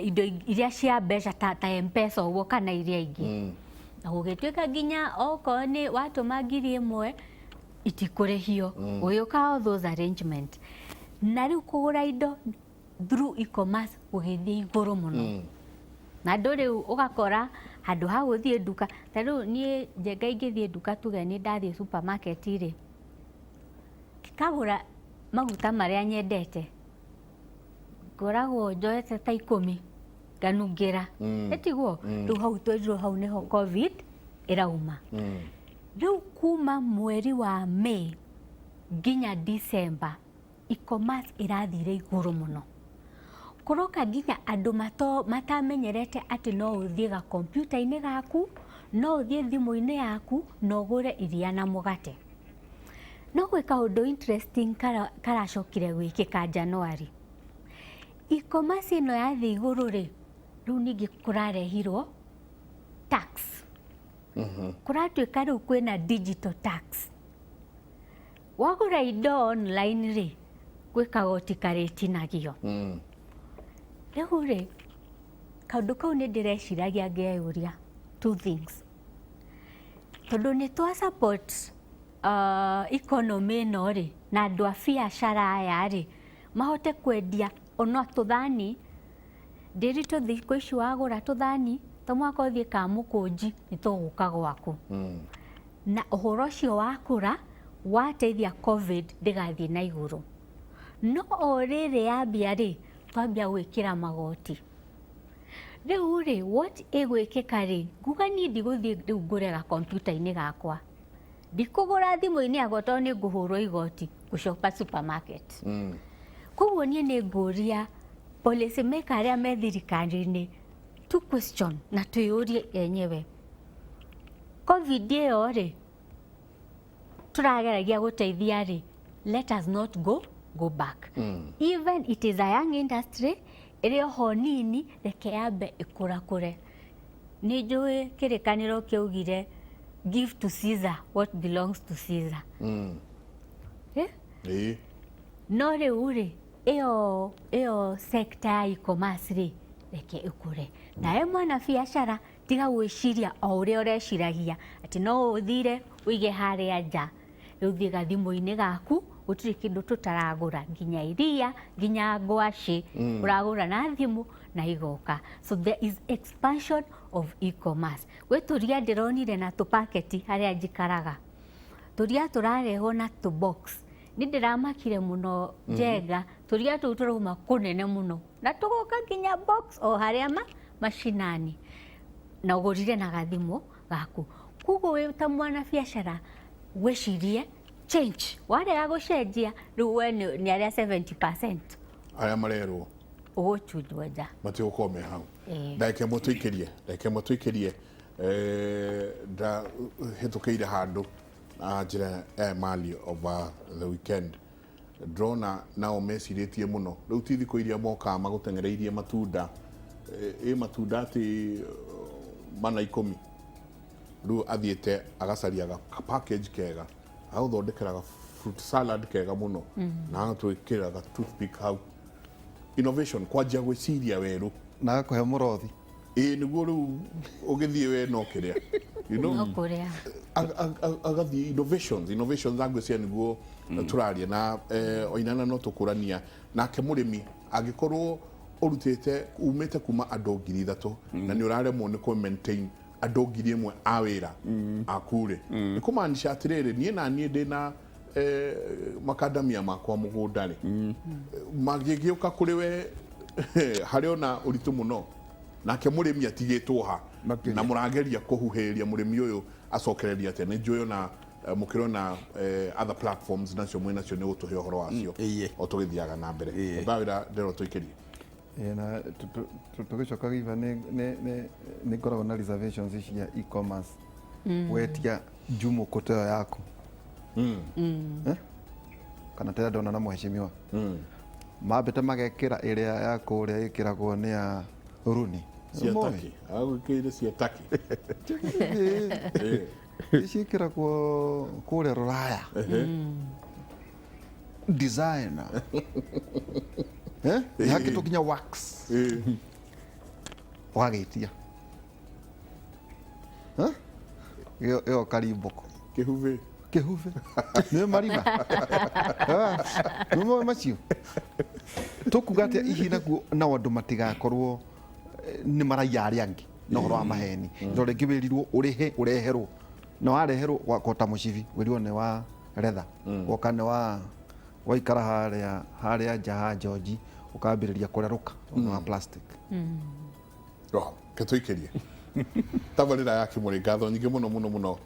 Speaker 3: indo iria cia mbeca ta M-Pesa ũguo kana iria ingĩ. Na gũgĩtuĩka nginya okorwo nĩ watũma 1000 itikũrĩhio. Gũgĩũka all those arrangement. Na rĩu kũgũra indo through e-commerce gũgĩthiĩ igũrũ mũno. Na andũ rĩu ũgakora handũ ha gũthiĩ nduka, ta rĩu niĩ Njenga ingĩthiĩ nduka, tuge nĩ ndathiĩ supermarket rĩ, ngagũra maguta marĩa nyendete, ngoragwo njoete ta 10 nganungĩra. Ĩtiguo? Rĩu hau twerirwo hau nĩho Covid ĩrauma. Rĩu kuma mweri wa May nginya December, e-commerce ĩrathire igũrũ mũno. Kũroka nginya andũ matamenyerete atĩ no ũthiĩ ga kompiuta-inĩ gaku, no ũthiĩ thimũ-inĩ yaku na ũgũre iria na mũgate. No gwĩ kaũndũ interesting karacokire gwĩkĩka January. E-commerce ĩno yathiĩ igũrũ rĩ, rĩu ningĩ kũrarehirwo tax. Kũratuĩka rĩu kwĩna digital tax. Wagũra indo online rĩ, gwĩ kagoti karĩtinagio. Rĩu rĩ, kaũndũ kau nĩ ndĩreciragia ngeyũria two things. Tondũ nĩ twa support economy ĩno rĩ, na andũ a biacara aya rĩ, mahote kwendia ona tũthani. Ndĩritũ thikũ ici wagũra tũthani, to mũhaka ũthiĩ Kamũkũnji, nĩ tũgũka gwaku. Na ũhoro ũcio wakũra, wateithia Covid ndĩgathiĩ na igũrũ. No o rĩrĩ yambia rĩ, twambia gwĩkĩra magoti. Rĩu rĩ, what ĩgwĩkĩka rĩ, nguga niĩ ndigũthiĩ rĩu ngũre ga kompiuta-inĩ gakwa. Ndikũgũra thimũ-inĩ yakwa tondũ nĩ ngũhũrwo igoti gũcopa supermarket. Koguo niĩ nĩ ngũria policy maker arĩa me thirikari-inĩ two question na twĩyũrie enyewe. Covid ĩyo rĩ, tũrageragia gũteithia rĩ, let us not go back. Even it is a young industry, ĩrĩ oho nini, reke yambe ĩkũrakũre. Nĩ njũĩ kĩrĩkanĩro kĩaugire give to Caesar what belongs to Caesar. Eh?
Speaker 1: Ĩĩ.
Speaker 3: No rĩu rĩ, ĩyo sector ya e-commerce rĩ, reke ĩkũre. Nawe mwana biacara, tiga gwĩciria o ũrĩa ũreciragia atĩ no ũthire ũige harĩa nja. Rĩu thiĩ gathimũ-inĩ gaku, gũtirĩ kĩndũ tũtaragũra, nginya iria, nginya ngwacĩ, ũragũra na thimũ na igoka. So there is expansion of e-commerce. Gwĩ tũria ndĩronire na tũpaketi harĩa njikaraga. Tũria tũrarehwo na tũ box. Nĩ ndĩramakire mũno Njenga, tũria tũu tũrauma kũnene mũno. Na tũgoka nginya box o harĩa macinani. Na ũgũrire na gathimũ gaku. Koguo wĩ ta mwana biacara, wĩcirie change. Warega gũcenjia, rĩu we nĩ arĩa 70%.
Speaker 1: Arĩa marerwo.
Speaker 3: Ũgũchunjwo nja.
Speaker 1: Matigũkorwo me hau. Ndagĩka ĩmwe tũikĩrie, ndagĩka ĩmwe tũikĩrie, ndahĩtũkĩire handũ na njĩra ya Emali over the weekend. Ndĩrona nao mecirĩtie mũno. Rĩu ti thikũ iria mokaga magũteng'ereirie matunda. Ĩ matunda atĩ mana 10. Rĩu athiĩte agacaria ga package kega, agagũthondekera ga fruit salad kega mũno, na agatwĩkĩra ga toothpick hau. Innovation, kwanjia gwĩciria werũ.
Speaker 2: Na agakũhe mũrothi.
Speaker 1: Ĩĩ, nĩguo rĩu ũgĩthiĩ we no kĩrĩa, you know,
Speaker 3: No kũrĩa.
Speaker 1: Agathiĩ innovations angwĩciria nĩguo tũraria na Oinana, no tũkũrania nake mũrĩmi angĩkorwo ũrutĩte umĩte kuma andũ 3,000 na nĩ ũraremwo nĩ kũ maintain andũ 1,000 a wĩra aku rĩ, nĩ kũmaanisha atĩrĩrĩ, niĩ na niĩ ndĩna makandamia makwa mũgũnda rĩ, mangĩgĩũka kũrĩ we harĩ ona ũritũ mũno. Nake mũrĩmi atigĩtwo ha?
Speaker 4: Makĩria.
Speaker 1: Na mũrageria kũhuhĩrĩria mũrĩmi ũyũ acokereria atĩa? Nĩ njũĩ ona mũkĩrona other platforms nacio mwĩ nacio nĩ gũtũhe ũhoro wacio o tũgĩthiaga na mbere. Mbawĩra ndĩrwo tũikĩrie.
Speaker 2: Ĩĩ, na tũgĩcoka giba nĩ ngoragwo na reservations cia e-commerce, wetia njumũkũ ta ĩyo yaku. Eh? Kana tĩrĩa ndona na mheshimiwa mambĩte magekĩra ĩrĩa ya kũrĩa ĩkĩragwo nĩ ya Runi.
Speaker 1: Cia
Speaker 2: Nĩũmũĩ?
Speaker 1: taki agũkĩire cia taki.
Speaker 2: Ici ĩkĩragwo kũrĩa rũraya, designer. Eh? Ihakĩtwo nginya wax. Ũgagĩtia. Eh? Ĩyo karimbũko.
Speaker 1: Kĩhubĩ.
Speaker 2: Kĩhubĩ nĩ marima. Ah, nĩ moĩ macio tũkuga atĩa ihi naguo nao andũ matigakorwo nĩ maraiya arĩa angĩ na ũhoro wa maheni, tondũ rĩngĩ wĩrirwo ũrĩhe ũreherwo na wareherwo gwakota mũcibi wĩrirwo nĩ wa retha woka nĩ wa waikara harĩa harĩa nja ha George ũkambĩrĩria kũrerũka nĩ wa plastic.
Speaker 1: Wow, ke tũikĩrie tabarĩra ya Kĩmũrĩ. Ngatho nyingĩ mũno mũno mũno.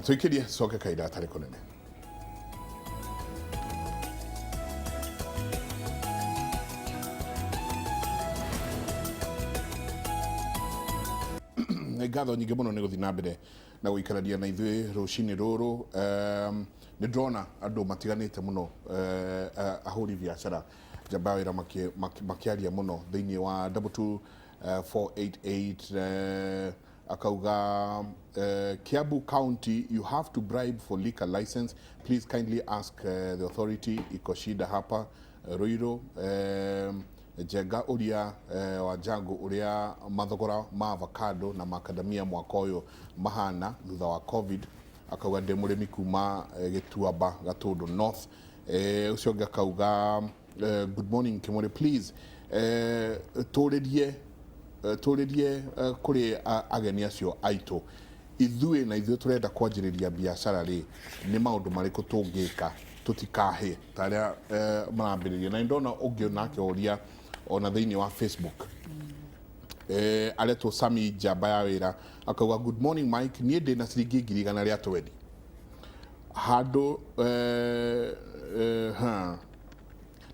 Speaker 1: Tũikĩrie coke kahinda gatarĩ kũnene. Nĩ ngatho nyingĩ mũno nĩ gũthiĩ na mbere na gũikarania na ithuĩ rũcinĩ rũrũ. Nĩ ndĩrona andũ matiganĩte mũno, ahũri biacara, njamba ya wĩra makĩaria mũno thĩinĩ wa 22488. Akauga, "Kiambu County, you have to bribe for liquor license. Please kindly ask the authority, iko shida hapa Ruiru." Njenga uria wa Jango uria mathogora ma avocado na macadamia mwaka ũyũ mahana thutha wa COVID. Akauga ndĩ mũrĩmi kuma Gĩtuamba, Gatũndũ North. Ũcio ũngĩ akauga, "Good morning Kimore, please tũrĩrie kũrĩ ageni acio aitũ, ithuĩ na ithuĩ tũrenda kwanjĩrĩria biacara rĩ, nĩ maũndũ marĩkũ tũngĩka tũtikahĩe ta arĩa marambĩrĩria?" Na nĩndona ũngĩ nake ũria ona thĩinĩ wa Facebook, aretwo Sami Njamba ya wĩra, akauga, "Good morning Mike, niĩ ndĩna ciringi 120,000 handũ ha.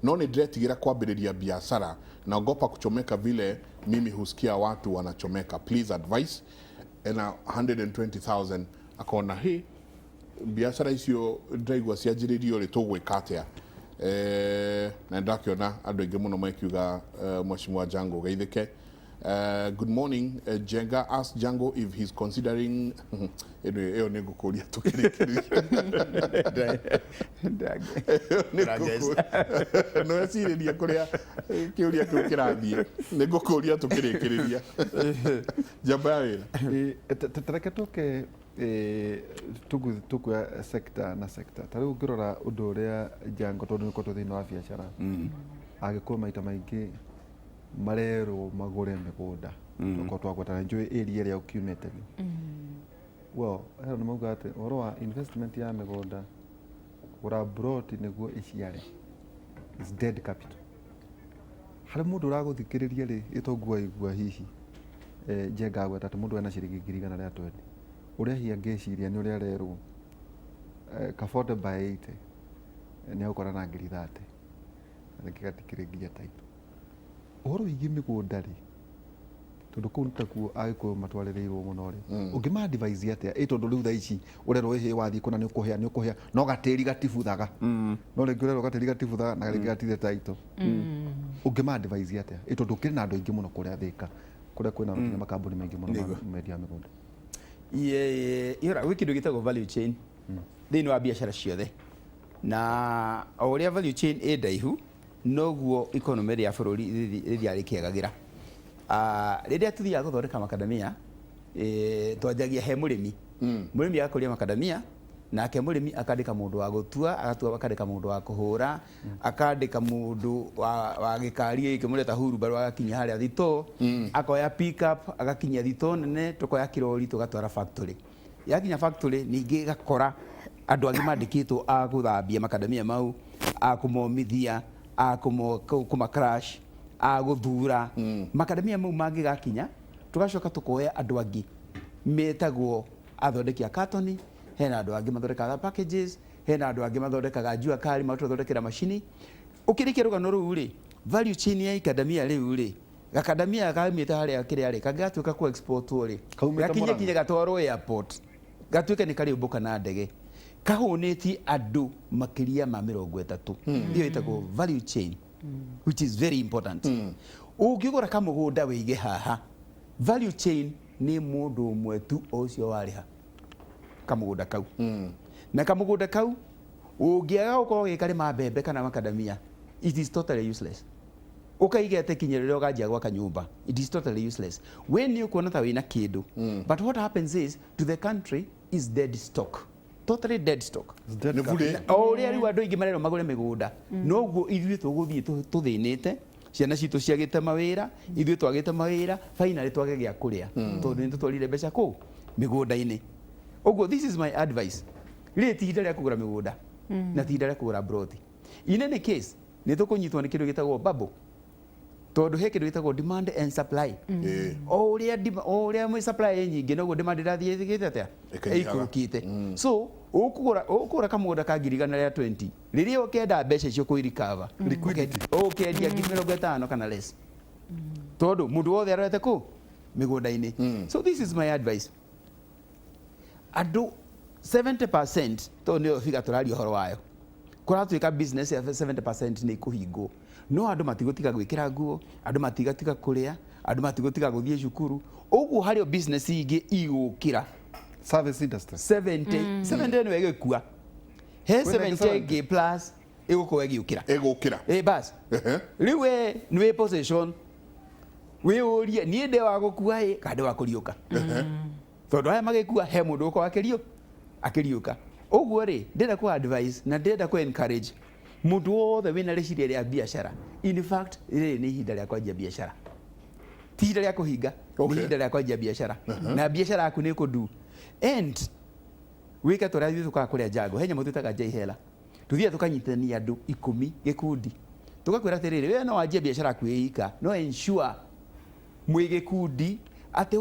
Speaker 1: No nĩ ndĩretigĩra kwambĩrĩria biacara, naogopa kuchomeka vile mimi husikia watu wanachomeka. Please advice." Ena 120,000, akona hi biacara icio ndĩraigua cianjĩrĩrio rĩ, tũgwĩka atĩa? Na ndakĩona andũ aingĩ mũno mekiuga, Mheshimiwa Jango geithĩke. Good morning, Jenga. Ask Jango if he's considering. Anyway, ĩyo nĩ ngũkũria tũkĩrĩkĩrĩria. Nĩ wecirĩria kũrĩa kĩũria kĩu kĩrathiĩ, nĩ ngũkũria tũkĩrĩkĩrĩria. Njamba ya wĩra.
Speaker 2: Tareke tũke tukuoya sector na sector. Ta rĩu ũngĩrora ũndũ ũrĩa Jango, tondũ nĩ ũkoretwo thĩinĩ wa biacara, Agĩkũyũ maita maingĩ marerwo magũre mĩgũnda. Tokorwo twagweta na njũĩ area ĩrĩa ũkiumĩte nĩ well hero nĩ mauga atĩ ũhoro wa investment ya mĩgũnda, kũgũra broti nĩguo ĩciare is dead capital. Harĩ mũndũ ũragũthikĩrĩria rĩ, ĩtonguo waigua hihi Njenga agweta atĩ mũndũ ena ciringi 120,000, ũrĩa hihi angĩciria nĩ ũrĩa arerwo ka 40 by 80 nĩ agũkora na 30,000, na rĩngĩ gatikĩrĩ nginya title. Ũhoro wĩgiĩ mĩgũnda rĩ, tondũ kũu nĩ takuo Agĩkũyũ matwarĩrĩirwo mũno rĩ, ũngĩma advise atĩa? Ĩ tondũ rĩu thaa ici ũrerwo ĩhĩ wathiĩ kũna nĩ ũkũhĩa, nĩ ũkũhĩa, no gatĩri gatibuthaga, no rĩngĩ ũrerwo gatĩri gatibuthaga na rĩngĩ gatirĩ title. Ũngĩma advise atĩa? Ĩ tondũ ũkĩrĩ na andũ aingĩ mũno kũrĩa Thĩka, kũrĩa kwĩna nginya makambuni maingĩ mũno ma mendia mĩgũnda.
Speaker 4: Ihora gwĩ kĩndũ gĩtagwo value chain thĩinĩ wa biacara ciothe, na o ũrĩa value chain ĩ ndaihu Noguo economy rĩa bũrũri rĩthiaga rĩkĩagagĩra. Rĩrĩa tũthiaga gũthondeka makadamia, twanjagia he mũrĩmi. Mũrĩmi agakũria makadamia, nake mũrĩmi akandĩka mũndũ wa gũtua, agatua akandĩka mũndũ wa kũhũra, akandĩka mũndũ wa gĩkari gĩkĩ mũreta hurumbarũ agakinyia harĩa thitoo, akoya pick up agakinyia thitoo nene, tũkoya kĩrori tũgatwara factory. Yakinya factory ningĩ ĩgakora andũ angĩ mandĩkĩtwo a gũthambia makadamia mau, a kũmomithia, a kũma crush, a gũthura. Makadamia mau mangĩgakinya, tũgacoka tũkoya andũ angĩ metagwo athondeki a katoni, hena andũ angĩ mathondekaga packages, hena andũ angĩ mathondekaga jua kali magatũthondekera macini. Ũkĩrĩkia rũgano rũu rĩ, value chain ya ikadamia rĩu rĩ, gakadamia kaumĩte harĩa kĩrĩa rĩ, kangĩgatuĩka kũ exportwo rĩ,
Speaker 2: Kaumĩte
Speaker 4: gakinye
Speaker 2: Murang'a.
Speaker 4: kinya gatwarwo airport, gatuĩke nĩ karĩũmbũka na ndege, kahũnĩtie andũ makĩria ma 30. Ĩyo ĩtagwo value chain, which is very important. Ũngĩgũra kamũgũnda wĩige haha, value chain nĩ mũndũ ũmwe tu o ũcio warĩha kamũgũnda kau. Na kamũgũnda kau ũngĩaga gũkorwo ũgĩkarĩma mbembe kana makadamia, it is totally useless. Ũkaiga atĩ kinya rĩrĩa ũkanjia gwaka nyũmba, it is totally useless. We nĩ ũkuona ta wĩna kĩndũ, but what happens is to the country is dead stock, totally dead stock.
Speaker 1: Nĩ burĩ.
Speaker 4: O ũrĩa rĩu andũ aingĩ marerwo magũre mĩgũnda, noguo ithuĩ tũgũthiĩ tũthĩnĩte, ciana citũ ciagĩte mawĩra, ithuĩ twagĩte mawĩra, finally twage gĩa kũrĩa, tondũ nĩ tũtwarire mbeca kũu mĩgũnda-inĩ. Ũguo this is my advice, rĩrĩ ti ihinda rĩa kũgũra mĩgũnda na ti ihinda rĩa kũgũra mburoti. In any case, nĩ tũkũnyitwo nĩ kĩndũ gĩtagwo bubble, tondũ he kĩndũ gĩtagwo demand and supply. O ũrĩa supply ĩ nyingĩ, noguo demand ĩrathiĩ ĩgĩte atĩa?
Speaker 1: Ĩkĩnyihaga.
Speaker 4: Ĩikũrũkĩte. So ũkũgũra kamũgũnda ka 120,000, rĩrĩa ũkenda mbeca icio kũi-recover, ũkendia 50,000 kana less, tondũ mũndũ wothe arorete kũ mĩgũnda-inĩ. So this is my advice, andũ 70%, tondũ nĩyo figure tũraria ũhoro wayo, kũratuĩka business ya 70% nĩ ikũhingwo, no andũ matigũtiga gwĩkĩra nguo, andũ matigatiga kũrĩa, andũ matigũtiga gũthiĩ cukuru. Ũguo harĩ o business ingĩ igũkĩra.
Speaker 2: Service industry.
Speaker 4: 70 70 nĩwe ĩgĩkua he
Speaker 2: Kwĩna ĩngĩ
Speaker 4: 70
Speaker 2: 70?
Speaker 4: ĩngĩ plus ĩgũkorwo ĩgĩũkĩra.
Speaker 1: Ĩgũkĩra.
Speaker 4: Ĩ bas. Rĩu we nĩ wĩ position wĩyũrie, niĩ ndĩ wa gũkua ĩ kana ndĩ wa kũriũka? Tondũ aya magĩkua he mũndũ ũkorwo akĩriũka. Ũguo rĩ, ndĩrenda kũ advise na ndĩrenda kũ encourage mũndũ wothe wĩna rĩciria rĩa biacara. In fact, rĩrĩ nĩ ihinda rĩa kwanjia biacara, ti ihinda rĩa kũhinga. Nĩ ihinda rĩa kwanjia biacara, na biacara yaku nĩ ĩkũndu and wĩke ta ũrĩa ithuĩ tũkaga kũrĩa Jango. He nyamũ twĩtaga Njaihera, tũthiaga tũkanyitithania andũ 10 gĩkundi, tũgakwĩra atĩrĩrĩ, we no wanjie biacara yaku ĩ ika, no ensure mwĩ gĩkundi atĩ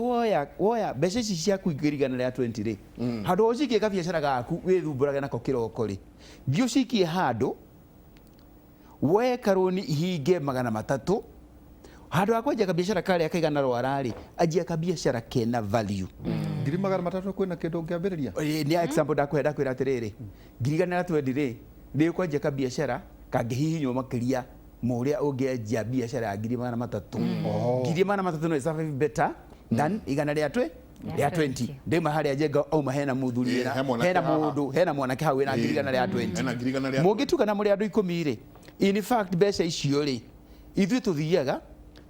Speaker 4: woya mbeca ici ciaku 120,000 rĩ, handũ ha ũcikie kabiacara gaku wĩthumbũrage nako kĩroko rĩ, thiĩ ũcikie handũ woe karũni ihinge 300. Handũ ha kwanjia kabiacara karĩa kaigana rwara rĩ, anjia kabiacara kena value.
Speaker 2: 300,000 kwĩna kĩndũ ũngĩambĩrĩria?
Speaker 4: Nĩ example ndakũhe, ndakwĩra atĩrĩrĩ, 120,000 rĩ, nĩ ũkwanjia kabiacara kangĩhihinywo makĩria ma ũrĩa ũngĩanjia biacara ya 300,000. 300,000 no ĩ better than igana rĩa twe rĩa 20. Ndĩma harĩa Njenga auma, hena mũthuri
Speaker 1: Ĩ,
Speaker 4: wĩna
Speaker 1: he mwanake
Speaker 4: hena
Speaker 1: haha.
Speaker 4: mũndũ, hena mwanake hau wĩna 120,000.
Speaker 1: Hena 120.
Speaker 4: Mũngĩtukana mũrĩ andũ 10 rĩ, in fact mbeca icio rĩ, ithuĩ tũthiaga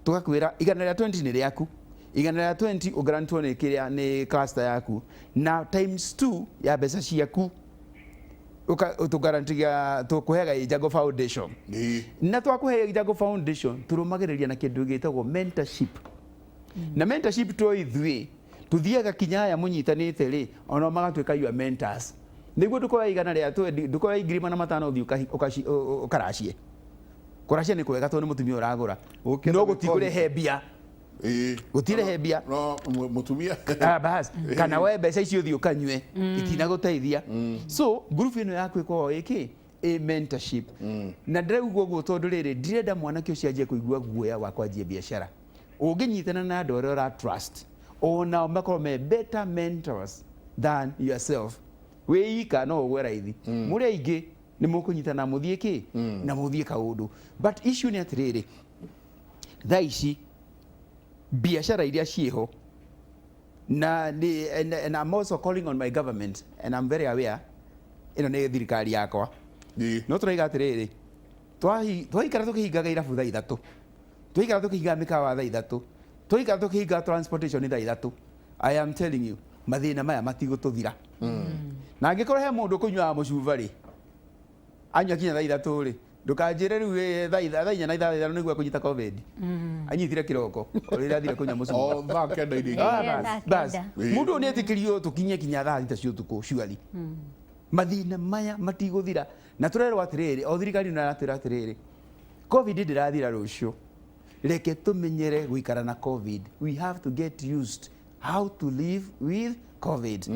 Speaker 4: tũgakwĩra 120 nĩ rĩaku, 120 ũgarantwo nĩ kĩrĩa nĩ cluster yaku na times 2 ya mbeca ciaku, tũgarantiga tũkũheaga Njago Foundation. Na twakũhe Njago Foundation, tũrũmagĩrĩria na kĩndũ gĩtagwo mentorship. Na mentorship to ithuĩ tũthiaga kinya aya mũnyitanĩte rĩ, ona magatuĩka your mentors, nĩguo ndũkoya 120, ndũkoya 500,000 ũthiĩ ũkaracie. Kũracia nĩ kwega tondũ nĩ mũtumia ũragũra,
Speaker 2: Ũkĩenda
Speaker 4: no
Speaker 2: gwĩka
Speaker 4: gũtikũrehe mbia. Gũtirehe mbia.
Speaker 1: No mũtumia.
Speaker 4: Ah, bas kana we mbeca icio ũthiĩ ũkanyue, itinagũteithia. So group ĩno yaku ĩkoragwo ĩkĩ ĩ mentorship. Na ndĩrauga ũguo tondũ rĩrĩ, ndirenda mwanake ũcio anjie kũigua guoya wa kwanjia biacara. Ũngĩnyitana na andũ arĩa ũra trust, onao makorwo me better mentors than yourself. Wĩ ika no ũgwe raithi, mũrĩ aingĩ nĩ mũkũnyitana mũthiĩ kĩ na mũthiĩ kaũndũ. But issue nĩ atĩrĩrĩ, thaa ici biacara iria ciĩho na nĩ and I'm also calling on my government, and I'm very aware ĩno nĩ thirikari yakwa, no tũraiga atĩrĩrĩ, Twaikara tũkĩhingaga irabu thaa 3, twaikara tũkĩhingaga mĩkawa thaa 3, twaikara tũkĩhingaga transportation thaa 3, I am telling you, mathĩna maya matigũtũthira. Na angĩkorwo he mũndũ ũkũnyuaga mũcuba rĩ, anyua kinya thaa 3 rĩ, ndũkanjĩre rĩu thaa 4 na 5 nĩguo ekũnyita COVID. Anyitire kĩroko o rĩrĩa athire kũnyua mũcuba.
Speaker 1: O thaa 9 iria ingĩ.
Speaker 4: Ah,
Speaker 3: Yeah,
Speaker 4: bas,
Speaker 3: thaa
Speaker 4: bas.
Speaker 3: kenda.
Speaker 4: Mũndũ ũyũ nĩ etĩkĩrio tũkinye kinya thaa 6 cia ũtukũ. Surely mathĩna maya matigũthira, na tũrerwo atĩrĩrĩ, o thirikari nĩ ĩratwĩra atĩrĩrĩ, COVID ndĩrathira rũciũ, reke tũmenyere gũikara na COVID. We have to get used how to live with COVID.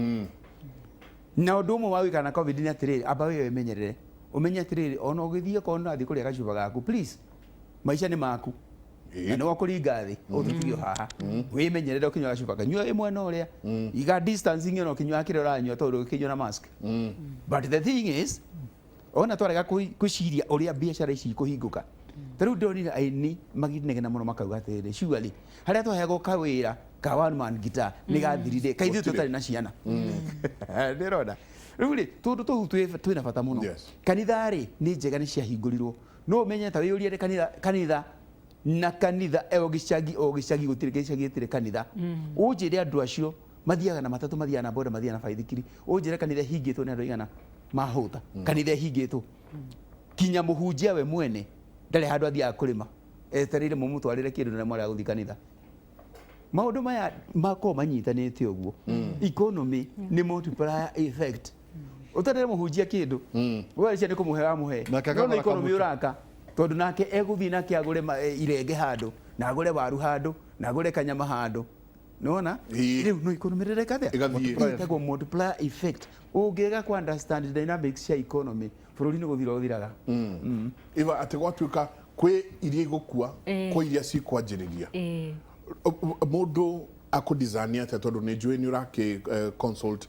Speaker 4: Na ũndũ ũmwe wa gũikara na COVID nĩ atĩrĩrĩ, amba wĩ wĩmenyerere, ũmenye atĩrĩrĩ, ona ũgĩthiĩ okorwo nĩ ũrathiĩ kũrĩa gacuba gaku, please, maica nĩ maku na nĩ wakũringa thĩ, ũtũtigio haha. Wĩmenyerere ũkĩnyua gacuba, kanyua wĩ mwena ũrĩa, iga distancing ona ũkĩnyua kĩrĩa ũranyua, tondũ ũkĩnyua na mask. But the thing is, ona twarega gwĩciria ũrĩa biacara ici ikũhingũka, ta rĩu ndonire aini maginegena mũno makauga atĩrĩrĩ, surely harĩa twaheagwo kawĩra ka one man guitar nĩ gathirire, kaithuĩ
Speaker 1: Gũtirĩ.
Speaker 4: tũtarĩ na ciana. Ndĩrona rĩu rĩ, tũndũ tũu twĩna bata mũno. Kanitha rĩ, nĩ njega nĩ ciahingũrirwo, no ũmenye ta wĩyũrie rĩ, kanitha, kanitha na kanitha, o gĩcagi o gĩcagi, gũtirĩ gĩcagi gĩtirĩ kanitha. Ũnjĩre andũ acio mathiaga na matatũ, mathiaga na boda, mathiaga na baithikiri, ũnjĩre kanitha ĩhingĩtwo nĩ andũ aigana mahũta. Kanitha ĩhingĩtwo, kinya mũhunjia we mwene ndarĩ handũ athiaga kũrĩma, etereire mũmũtwarĩre kĩndũ na mwarega gũthiĩ kanitha. Maũndũ maya makorwo manyitanĩte ũguo. Economy nĩ multiplier effect. Ũtarĩre mũhunjia kĩndũ, wecia nĩ kũmũhe wamũhe,
Speaker 2: Nake
Speaker 4: no nĩ
Speaker 2: akagũra
Speaker 4: economy
Speaker 2: kamũtu.
Speaker 4: Ũraka tondũ nake egũthiĩ nake agũre irenge handũ, na agũre waru handũ, na agũre kanyama handũ, nĩwona? Rĩu no economy rĩreka atĩa?
Speaker 1: Ĩgathiĩ.
Speaker 4: Ĩtagwo multiplier effect. Ũngĩrega ku understand dynamics cia economy, bũrũri nĩ gũthira ũthiraga.
Speaker 1: Iva, atĩ gwatuĩka kwĩ iria igũkua, kwĩ iria cikwanjĩrĩria, mũndũ akũdesign atĩa? Tondũ nĩ njũĩ nĩ ũrakĩ consult,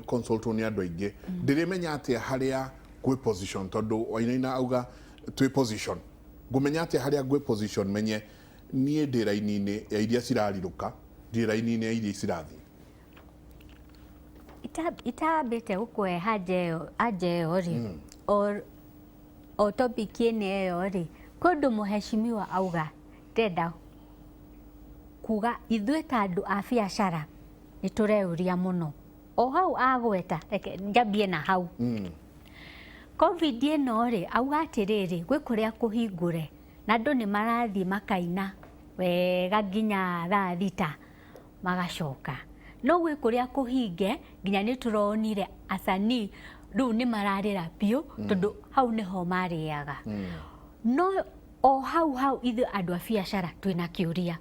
Speaker 1: consultwo nĩ andũ aingĩ. Ndĩrĩmenya atĩa harĩa gwĩ position? Tondũ Wainaina auga twĩ position, ngũmenya atĩa harĩa ngwĩ position, menye niĩ ndĩ raini-inĩ ya iria cirarirũka, ndĩ raini-inĩ ya iria cirathiĩ?
Speaker 3: Itambĩte gũkũhe anja ĩyo, anja ĩyo rĩ, o topic ĩno ĩyo rĩ, kwĩ ũndũ mũheshimiwa auga, ndĩrenda kuga ithuĩ ta andũ a biacara nĩ tũreyũria mũno. O hau agweta, reke njambie na hau. COVID ĩno rĩ, auga atĩrĩrĩ, gwĩ kũrĩa kũhingũre na andũ nĩ marathiĩ makaina wega nginya thaa 6 magacoka, no gwĩ kũrĩa kũhinge nginya nĩ tũronire asanii rĩu nĩ mararĩra biũ, tondũ hau nĩho marĩaga. No o hau hau, ithuĩ andũ a biacara twĩna kĩũria,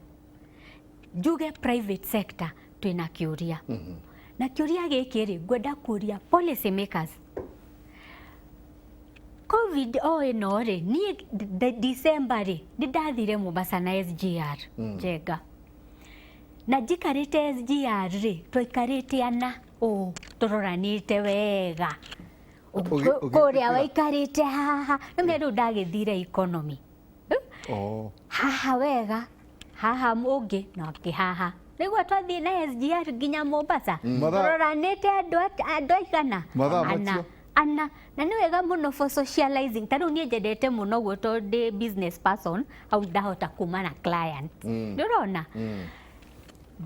Speaker 3: njuge private sector twĩna kĩũria, na kĩũria gĩkĩ rĩ, ngwenda kũria policy makers. COVID o ĩno rĩ, niĩ December rĩ, nĩ ndathire Mombasa na SGR Njenga, na njikarĩte SGR rĩ, twaikarĩte ana ũũ tũroranĩte wega. Kũrĩa waikarĩte haha nĩme rĩu ndagĩthire economy.
Speaker 2: Oh.
Speaker 3: Haha wega, haha ũngĩ na ũngĩ haha, nĩguo twathiĩ na SGR nginya Mombasa. Tũroranĩte andũ aigana?
Speaker 2: Mathaa
Speaker 3: Ana.
Speaker 2: macio.
Speaker 3: Ana, na nĩ wega mũno for socializing. Ta rĩu niĩ njendete mũno ũguo tondũ ndĩ business person, hau ndahota kuma na client. Nĩ ũrona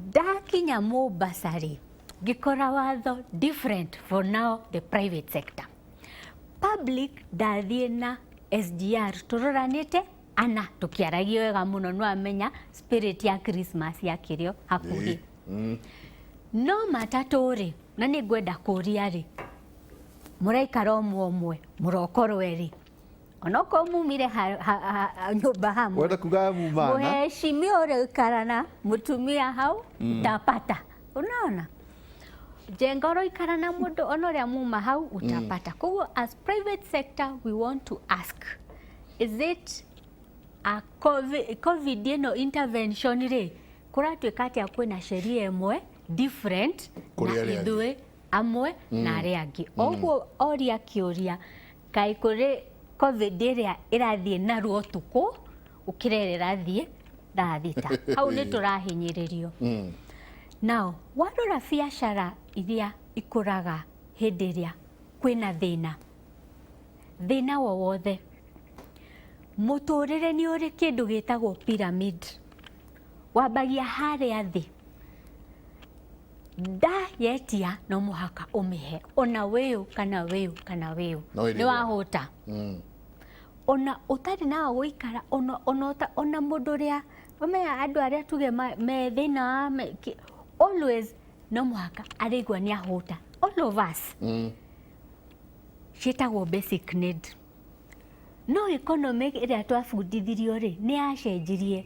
Speaker 3: ndakinya Mombasa rĩ, ngĩkora watho different for now the private sector. Public, ndathiĩ na SGR tũroranĩte ana, tũkĩaragia wega mũno, nĩ wamenya spirit ya Christmas yakĩrĩo hakuhĩ. No matatũ rĩ, na nĩ ngwenda kũria rĩ, mũraikara ũmwe ũmwe, mũrokorwo erĩ, onokorwo mumire nyũmba hamwe.
Speaker 2: Wenda kuga mumana.
Speaker 3: Mũheshimiwa ũrĩikara na mũtumia hau utapata, unaona? Njenga ũroikara na mũndũ ona ũrĩa muma hau utapata. Koguo as private sector we want to ask, is it a COVID ĩno intervention rĩ, kũratuĩka atĩa kwĩna sheria ĩmwe different
Speaker 1: Kũrĩ
Speaker 3: na
Speaker 1: arĩa angĩ.
Speaker 3: ithuĩ amwe na arĩa angĩ? Ũguo oria kĩũria, kaĩ kũrĩ COVID ĩrĩa ĩrathiĩ narua ũtukũ ũkĩra ĩrĩa ĩrathiĩ thaa 6? Hau nĩ tũrahinyĩrĩrio. Now warora biacara iria ikũraga hĩndĩ ĩrĩa kwĩna thĩna, thĩna wowothe. Mũtũrĩre nĩ ũrĩ kĩndũ gĩtagwo pyramid. Wambagia harĩa thĩ. Nda yetia no mũhaka ũmĩhe ona wĩũ kana wĩũ kana wĩũ.
Speaker 1: No ĩrĩ
Speaker 3: Nĩ wahũta. Ona ũtarĩ na gũikara ona ona ũta- ona mũndũ ũrĩa ũmenya andũ arĩa tuge me thĩna wa always no mũhaka arĩigua nĩ ahũta. All of us. Ciĩtagwo basic need. No economy ĩrĩa twabundithirio rĩ nĩ yacenjirie.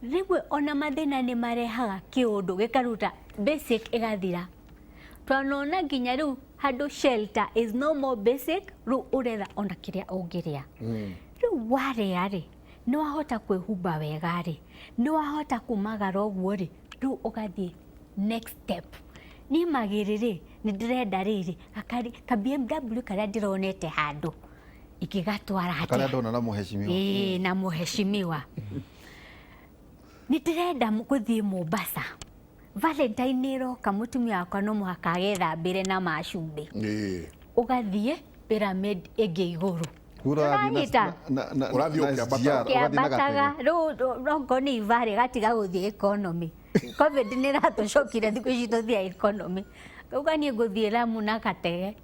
Speaker 3: Rĩmwe ona mathĩna nĩ marehaga kĩũndũ gĩkaruta basic ĩgathira. Twanona nginya rĩu handũ shelter is no more basic, rĩu ũretha ona kĩrĩa ũngĩrĩa. Rĩu warĩa rĩ, nĩ wahota kwĩhumba wega rĩ, nĩ wahota kumagara ũguo rĩ, rĩu ũgathiĩ next step. Niĩ magĩrĩ rĩ, nĩ ndĩrenda rĩrĩ, gakari, ka BMW karĩa ndĩronete handũ, ingĩgatwara atĩa?
Speaker 2: Karĩa ndona na mũhecimiwa.
Speaker 3: Ĩĩ, na mũhecimiwa. Nĩ ndĩrenda gũthiĩ Mombasa. Valentine nĩ ĩroka, mũtumia wakwa no mũhaka agethambĩre na macumbĩ. Ũgathiĩ pyramid ĩngĩ igũrũ.
Speaker 2: Ũranyita?
Speaker 1: Ũrathiĩ ũkĩambataga.
Speaker 3: Ũkĩambataga. Rĩu okorwo nĩ ibarĩ gatiga gũthiĩ economy. Covid nĩ ĩratũcokire thikũ ici tũthiaga economy. Ngauga niĩ ngũthiĩ Lamu na Katege.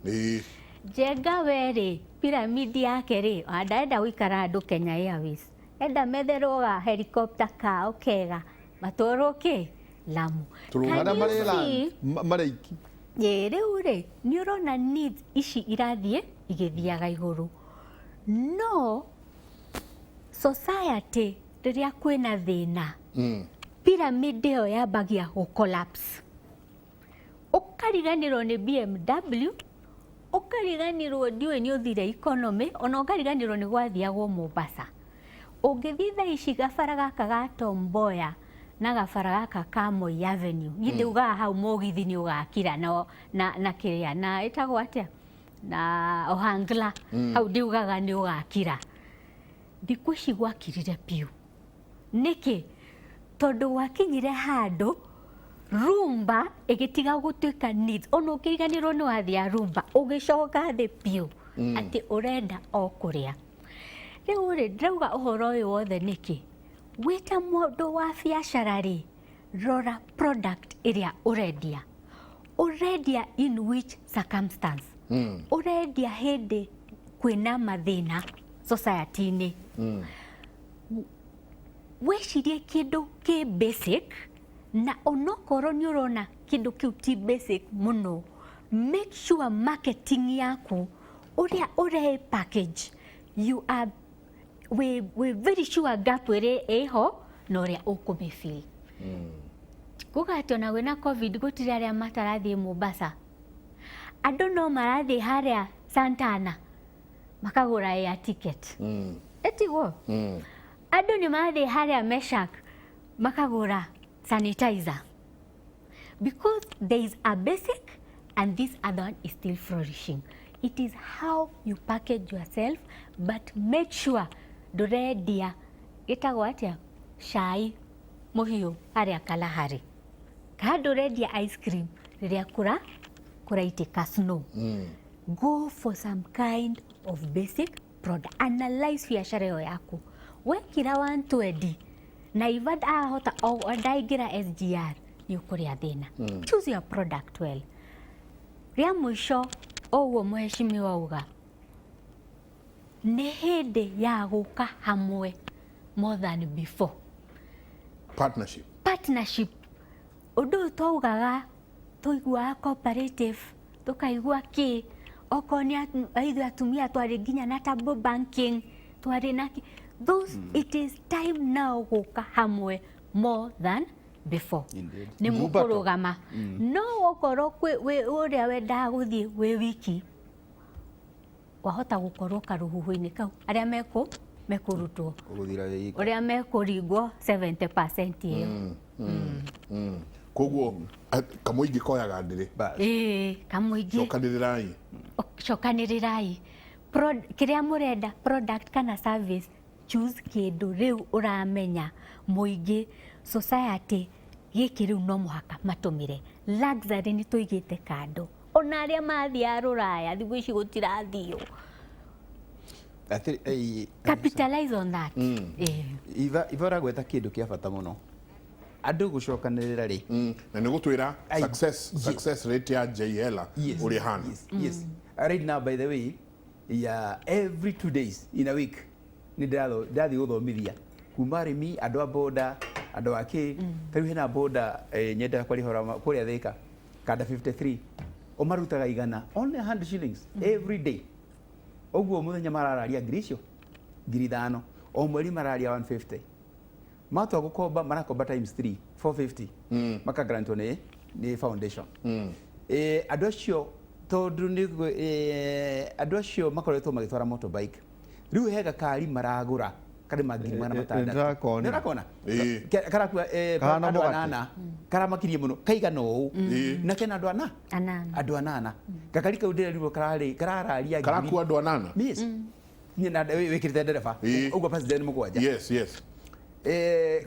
Speaker 3: Njenga we rĩ, pyramid yake rĩ, ona ndarenda gũikara andũ Kenya Airways. Enda metherwo ga helicopter kao kega, matwarwo kĩ? Lamu.
Speaker 1: Tũrũgame.
Speaker 3: Can
Speaker 2: Arĩa
Speaker 3: you
Speaker 2: marĩ
Speaker 3: see?
Speaker 2: marĩ aiki.
Speaker 3: Ĩĩ, rĩu rĩ, nĩ ũrona needs ici irathiĩ igĩthiaga igũrũ. No society rĩrĩa kwĩna thĩna, pyramid ĩyo yambagia gũ collapse. Ũkariganĩrwo nĩ BMW, ũkariganĩrwo ndiũĩ nĩ ũthire economy, ona ũkariganĩrwo nĩ gwathiagwo Mombasa. Ũngĩthiĩ thaa ici gabara gaka ga Tom Mboya na gabara gaka ka Moi Avenue, niĩ ndiugaga hau mũgithi nĩ ũgakira na kĩrĩa, na ĩtagwo atĩa? Na Ohangla, hau ndiugaga nĩ ũgakira. Thikũ ici gwakirire biũ. Nĩkĩ? Tondũ gwakinyire handũ rumba ĩgĩtiga gũtuĩka needs. Ona ũkĩriganĩrwo nĩ wathiĩ rumba, ũgĩcoka thĩ biũ atĩ ũrenda o kũrĩa. Rĩu rĩ, ndĩrauga ũhoro ũyũ wothe nĩkĩ? Wĩta mũndũ wa biacara rĩ, rora product ĩrĩa ũrendia. Ũrendia in which circumstance? Ũrendia hĩndĩ kwĩna mathĩna society-inĩ. Wĩcirie kĩndũ kĩ basic, na onokorwo nĩ ũrona kĩndũ kĩu ti basic mũno, make sure marketing yaku, ũrĩa ũre package, you are we very sure gap ĩrĩa ĩho na ũrĩa ũkũmĩfill. Kuga atĩ ona kwĩna COVID gũtirĩ arĩa matarathiĩ Mombasa. Andũ no marathiĩ harĩa Santana makagũra air ticket. Ĩtiguo? Andũ nĩ marathiĩ harĩa Meshak makagũra sanitizer. Because there is a basic and this other one is still flourishing. It is how you package yourself, but make sure ndũrendia ĩtagwo atĩa? Cai mũhiũ harĩa Kalahari. Kana ndũrendia ice cream rĩrĩa kũraitĩka snow. Go for some kind of basic product. Analyze biacara ĩyo yaku. Wekĩra 120 na iva ahota o ndaingĩra SGR nĩ ũkũrĩa thĩna. Choose your product well. Rĩa mũico ũguo mũhecimiwa auga nĩ hĩndĩ ya gũka hamwe more than before.
Speaker 1: Partnership.
Speaker 3: Partnership. Ũndũ ũyũ twaugaga tũiguaga cooperative, tũkaigua kĩ, okorwo nĩ ithuĩ atumia twarĩ nginya na table banking, twarĩ na kĩ. Those, it is time now gũka hamwe more than before.
Speaker 4: Indeed.
Speaker 3: Nĩ
Speaker 2: Ngumbato.
Speaker 3: mũkũrũgama. No okorwo kwĩ ũrĩa wendaga gũthiĩ wĩ wiki, wahota gũkorwo karũhuho-inĩ kau arĩa mekũrutwo.
Speaker 4: Ũgũthira wĩ ika.
Speaker 3: Ũrĩa mekũringwo 70% ĩyo.
Speaker 1: Koguo kamũingĩ koyaga ndĩrĩ.
Speaker 4: Bas.
Speaker 3: Ĩĩ, kamũingĩ.
Speaker 1: Cokanĩrĩrai.
Speaker 3: Cokanĩrĩrai. Kĩrĩa mũrenda, product kana service, choose kĩndũ rĩu ũramenya mũingĩ society gĩkĩ rĩu no mũhaka matũmĩre. Luxury nĩ tũigĩte kando. Ona arĩa mathiaga rũraya thikũ ici gũtirathio.
Speaker 4: Atĩ, eh,
Speaker 3: Capitalize on that. Eh.
Speaker 4: Iva Iva ũragweta kĩndũ kĩa bata mũno, andũ gũcokanĩrĩra rĩ.
Speaker 1: Na nĩ gũtwĩra success
Speaker 4: Yes.
Speaker 1: success rate ya JL ũrĩa ĩhana.
Speaker 4: Yes. Right now, by the way, yeah, every 2 days in a week nĩ ndĩrathiĩ gũthomithia kuma arĩmi, andũ a boda, andũ a kĩ. Ta rĩu hena boda, nyendaga kwaria ũhoro kũrĩa Thĩka, kanda 53, ũmarutaga 100, only 100 shillings every day. Ũguo mũthenya marararia ngiri icio 5,000, o mweri mararia 150. Matua gũkomba, marakomba times 3, 450, makagrantwo nĩ foundation. Andũ acio, tondũ nĩ andũ acio makoretwo magĩtwara motorbike, rĩu he gakari maragũra karĩ ma ngiri magana matandatũ.
Speaker 2: Ndĩrakona.
Speaker 4: Nĩ ũrakona?
Speaker 1: Ĩĩ.
Speaker 4: Karakua
Speaker 2: Kahana
Speaker 4: andũ
Speaker 2: mũgate.
Speaker 4: anana, karamakirie mũno, kaigana ũũ na kena andũ ana
Speaker 3: Anana.
Speaker 4: Andũ anana. Gakari kau ndĩrerirwo kararĩ karararia ngiri-
Speaker 1: Karakua andũ anana.
Speaker 4: Yes. Niĩ na wĩkĩrĩte ndereba. Ũguo passenger nĩ mũgwanja.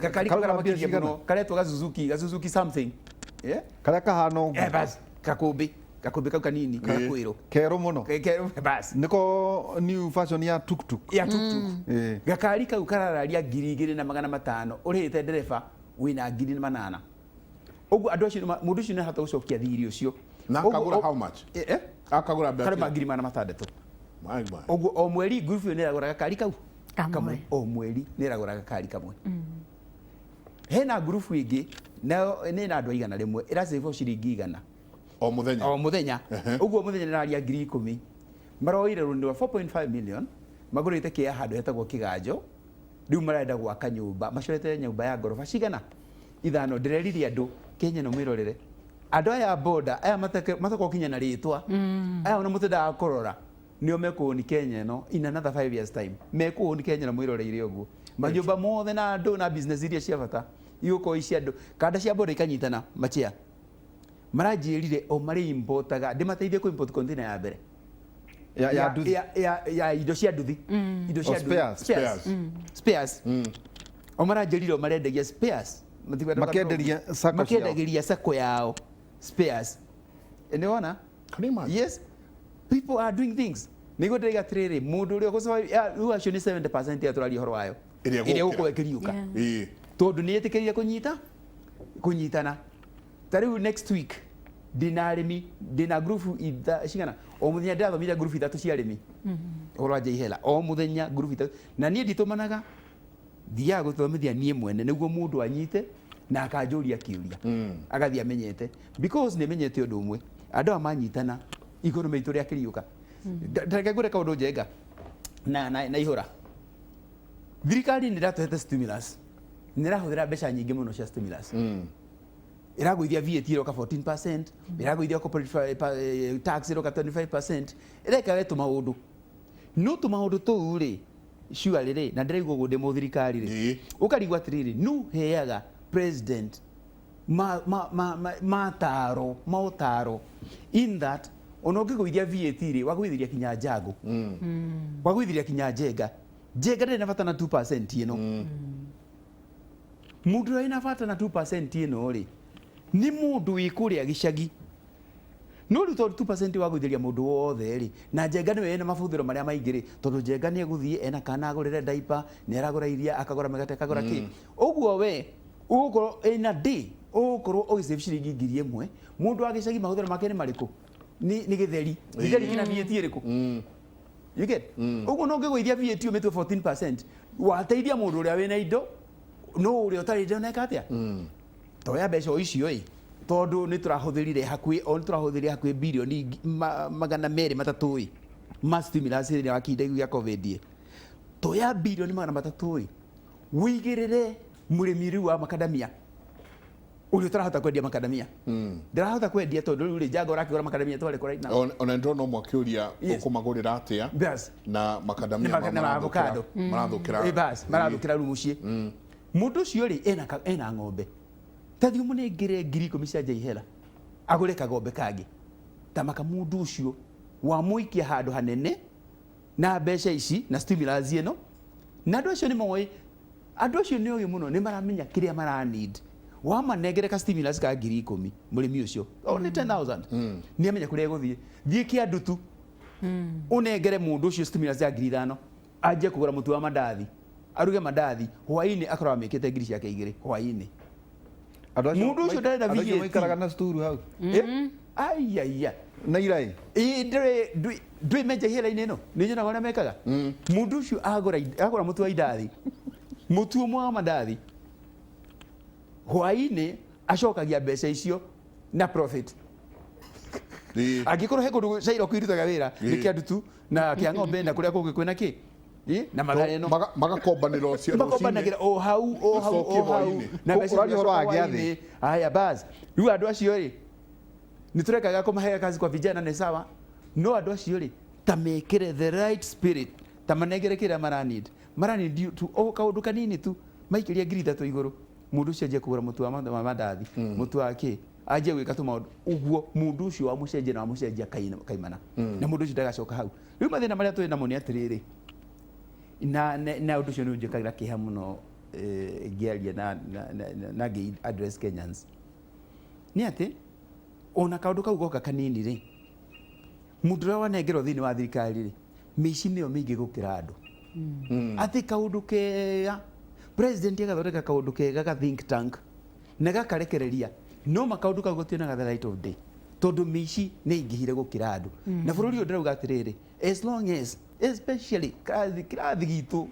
Speaker 4: Gakari kau
Speaker 2: Karauga mbia
Speaker 4: karamakirie
Speaker 2: cigana?
Speaker 4: mũno, karetwo gaSuzuki, gaSuzuki something. Yeah?
Speaker 2: Karĩa kahana ũguo.
Speaker 4: Bas, gakũmbĩ, gakũmbĩ kau kanini karakwĩrwo.
Speaker 2: Kerũ mũno.
Speaker 4: Bas.
Speaker 2: Nĩko new fashion ya tuktuk.
Speaker 4: Ya tuktuk. Gakari kau karararia 2,500, ũrĩhĩte ndereba wĩna 8,000. Ũguo andũ acio mũndũ ũcio nĩarahota gũcokia thirĩ ũcio.
Speaker 1: Na
Speaker 4: Ũguo-
Speaker 1: akagũra how much?
Speaker 4: Eh?
Speaker 1: Akagũra mbeca
Speaker 4: Karĩ ma 600,000.
Speaker 1: My God.
Speaker 4: Ũguo o mweri ngurubu ĩyo nĩ ĩragũra gakari kau
Speaker 3: Kamwe.
Speaker 4: O mweri nĩ ĩragũra gakari kamwe. Hena ngurubu ĩngĩ nayo nĩ na andũ a 100 ĩracĩbwo ciringi 100
Speaker 1: O mũthenya.
Speaker 4: O mũthenya. Ũguo mũthenya nĩraria 10,000. Maroire rũni rwa 4.5 million, magũrĩte kĩa handũ hetagwo Kĩganjo. Rĩu marenda gwaka nyũmba, macorete nyũmba ya ngoroba cigana? Ithano. Ndĩrerire andũ Kenya no mwĩrorere andũ aya a boda aya matakorwo kinya na rĩtwa aya, ona mũtendaga kũrora nĩo mekũũni Kenya ĩno in another 5 years time. Mekũũni Kenya na mwĩroreire ũguo manyũmba mothe na andũ na business iria cia bata igũkorwo i cia andũ. Kanda cia boda ikanyitana machia maranjĩrire o marĩ importaga, ndĩmateithie kũ import container ya mbere
Speaker 2: Ya nduthi.
Speaker 4: Ya indo cia nduthi, indo cia
Speaker 2: Oh,
Speaker 4: nduthi.
Speaker 2: Spares.
Speaker 4: Spares. Spares. O maranjĩrire o marendagia spares.
Speaker 2: Makenderia sacco ciao.
Speaker 4: Makendagĩria sacco yao spares. Nĩ wona?
Speaker 1: Can you imagine?
Speaker 4: Yes, people are doing things. Nĩguo ndĩraiga atĩrĩrĩ, mũndũ ũrĩa ũgũcaba rĩu acio nĩ 70% ya tũraria ũhoro wayo
Speaker 1: Ĩrĩa
Speaker 4: ĩrĩa
Speaker 1: ĩgũkĩra.
Speaker 4: gũkorwo ĩkĩriũka, tondũ nĩ ĩtĩkĩrire kũnyitana. Ta rĩu next week ndĩna arĩmi, ndĩna ngurubu itha cigana. O mũthenya ndĩrathomithia ngurubu ithatũ cia arĩmi ũhoro wa Njeihela, o mũthenya ngurubu ithatũ, na niĩ nditũmanaga, thiaga gũthomithia niĩ mwene nĩguo mũndũ anyite na akanjũria kĩũria, agathiĩ amenyete, because nĩ menyete ũndũ ũmwe, andũ aya manyitana economy itũ rĩakĩriũka. Reke ngwĩre kaũndũ njenga na ihũra thirikari nĩ ĩratũhete stimulus, nĩ ĩrahũthĩra mbeca nyingĩ mũno cia stimulus. Ĩragũithia VAT ĩroka 14%, ĩragũithia corporate tax ĩroka 25%, ĩreka we tũmaũndũ, no tũmaũndũ tũu rĩ, surely rĩ, na ndĩraigua ũguo ndĩ mũthirikari rĩ, ũkarigwo atĩrĩrĩ, nũ heaga president ma, ma, ma, ma, mataro maũtaro in that ona ũngĩgũithia VAT rĩ, wagũithiria kinya njango, wagũithiria kinya njenga. Njenga ndĩrĩ na bata na 2% ĩno. Mũndũ ũrĩa wĩna bata na 2% ĩno rĩ, nĩ mũndũ wĩ kũrĩa gĩcagi. No rĩu tondũ 2% wagũithĩria mũndũ wothe rĩ, na njenga nĩwe ena mabũthĩro marĩa maingĩ rĩ, tondũ njenga nĩ egũthiĩ ena kana agũrĩre diaper, nĩ aragũra iria, akagũra mĩgate, akagũra kĩ. Ũguo we ũgũkorwo ina day ũgũkorwo ũgĩsave ciringi 1,000. Mũndũ wa gĩcagi mahũthĩro make nĩ marĩkũ? Nĩ gĩtheri. Gĩtheri kĩna VAT ĩrĩkũ? You get? Ũguo no ũngĩgũithia VAT ũmĩtue 14%, wateithia mũndũ ũrĩa wĩna indo, no ũrĩa ũtarĩ indo neka atĩa? Toya mbeca o icio ĩ, tondũ nĩ tũrahũthĩrire hakuhĩ, o nĩ tũrahũthĩrire hakuhĩ birioni 230 ĩ ma stimulus thĩinĩ wa kĩhinda gĩa COVID ĩ. Toya birioni 300 ĩ, wĩigĩrĩre mũrĩmi rĩu wa makadamia ũrĩa ũtarahota kwendia makadamia. Ndarahota kwendia tondũ rĩu rĩ, njango ũrakĩgũra makadamia twarĩ kũ right now?
Speaker 1: Ona ndĩrona ũmwe akĩũria ũkũmagũrĩra atĩa na makadamia
Speaker 4: Nĩ ma avocado.
Speaker 1: Marathũkĩra.
Speaker 4: Bas, marathũkĩra rĩu mũciĩ. Mũndũ ũcio rĩ, ena ng'ombe, ta thiĩ ũmũnengere 10,000 cia njaihera agũre kagombe kangĩ. Tamaka mũndũ ũcio wamũikia handũ hanene na mbeca ici na stimulus ĩno, na andũ acio nĩ moĩ, andũ acio nĩ ogĩ mũno, nĩ maramenya kĩrĩa mara need. Wamanengere ka stimulus ka 10,000, mũrĩmi ũcio only 10,000, nĩ amenya kũrĩa egũthiĩ. Thiĩ kĩandutu ũnengere mũndũ ũcio stimulus ya 5,000. Anjie kũgũra mũtu wa mandathi, aruge mandathi, hwainĩ akorwo amĩkĩte ngiri ciake igĩrĩ hwainĩ.
Speaker 2: Andũ acio
Speaker 4: Mũndũ ũcio ndarenda
Speaker 2: andũ acio
Speaker 4: VAT.
Speaker 2: maikaraga na sturu hau.
Speaker 4: Eh, aiaiya.
Speaker 2: Na iraĩ.
Speaker 4: Ĩ, ndũrĩ menja ihera-inĩ ĩno nĩ nyonaga ũrĩa mekaga. Mũndũ ũcio agũra mũtu wa indathi, mũtu ũmwe wa mandathi, hwainĩ acokagia mbeca icio na profit. Angĩkorwo he kũndũ Shylock irutaga wĩra nĩ kĩa ndutu na kĩa ng'ombe na kũrĩa kũngĩ kwĩna kĩ. Na Mathare ĩno.
Speaker 1: Magakombanĩra ũcio rũcinĩ.
Speaker 4: Makombanagĩra o hau, o hau,
Speaker 1: Acokie
Speaker 4: o hau.
Speaker 1: hwainĩ.
Speaker 4: Na mbeca
Speaker 2: Ũraria ũhoro wa
Speaker 4: cigacoka
Speaker 2: gĩathĩ.
Speaker 4: hwainĩ. Haya bas. Rĩu andũ acio rĩ, nĩ tũrekaga kũmahe kazi kwa vijana nĩ sawa. No andũ acio rĩ, ta mekĩre the right spirit, ta manengere kĩrĩa mara need. Mara need tu o kaũndũ kanini tu, maikĩria 3,000 igũrũ. Mũndũ ũcio anjie kũgũra mũtu wa mandathi, mũtu wa kĩ, anjie gwĩka tũmaũndũ. Ũguo mũndũ ũcio wamũcenjia na wamũcenjia kaimana. Na mũndũ ũcio ndagacoka hau. Rĩu mathĩna marĩa tũrĩ namo nĩ atĩrĩrĩ, na ũndũ ũcio nĩ ũnjĩkagĩra kĩeha mũno, ngĩaria na ngĩ address Kenyans. Nĩ atĩ ona kaũndũ kau goka kanini rĩ, mũndũ ũrĩa wanengerwo thĩinĩ wa thirikari rĩ, mĩici nĩyo mĩingĩ gũkĩra andũ. Atĩ kaũndũ kega, president agathondeka kaũndũ kega ga think tank na gakarekereria, no makaũndũ kau gationaga the light of day tondũ mĩici nĩ ĩingĩhire gũkĩra andũ. Na bũrũri ũyũ ndĩrauga atĩrĩrĩ, as long as especially kĩrathi gitũ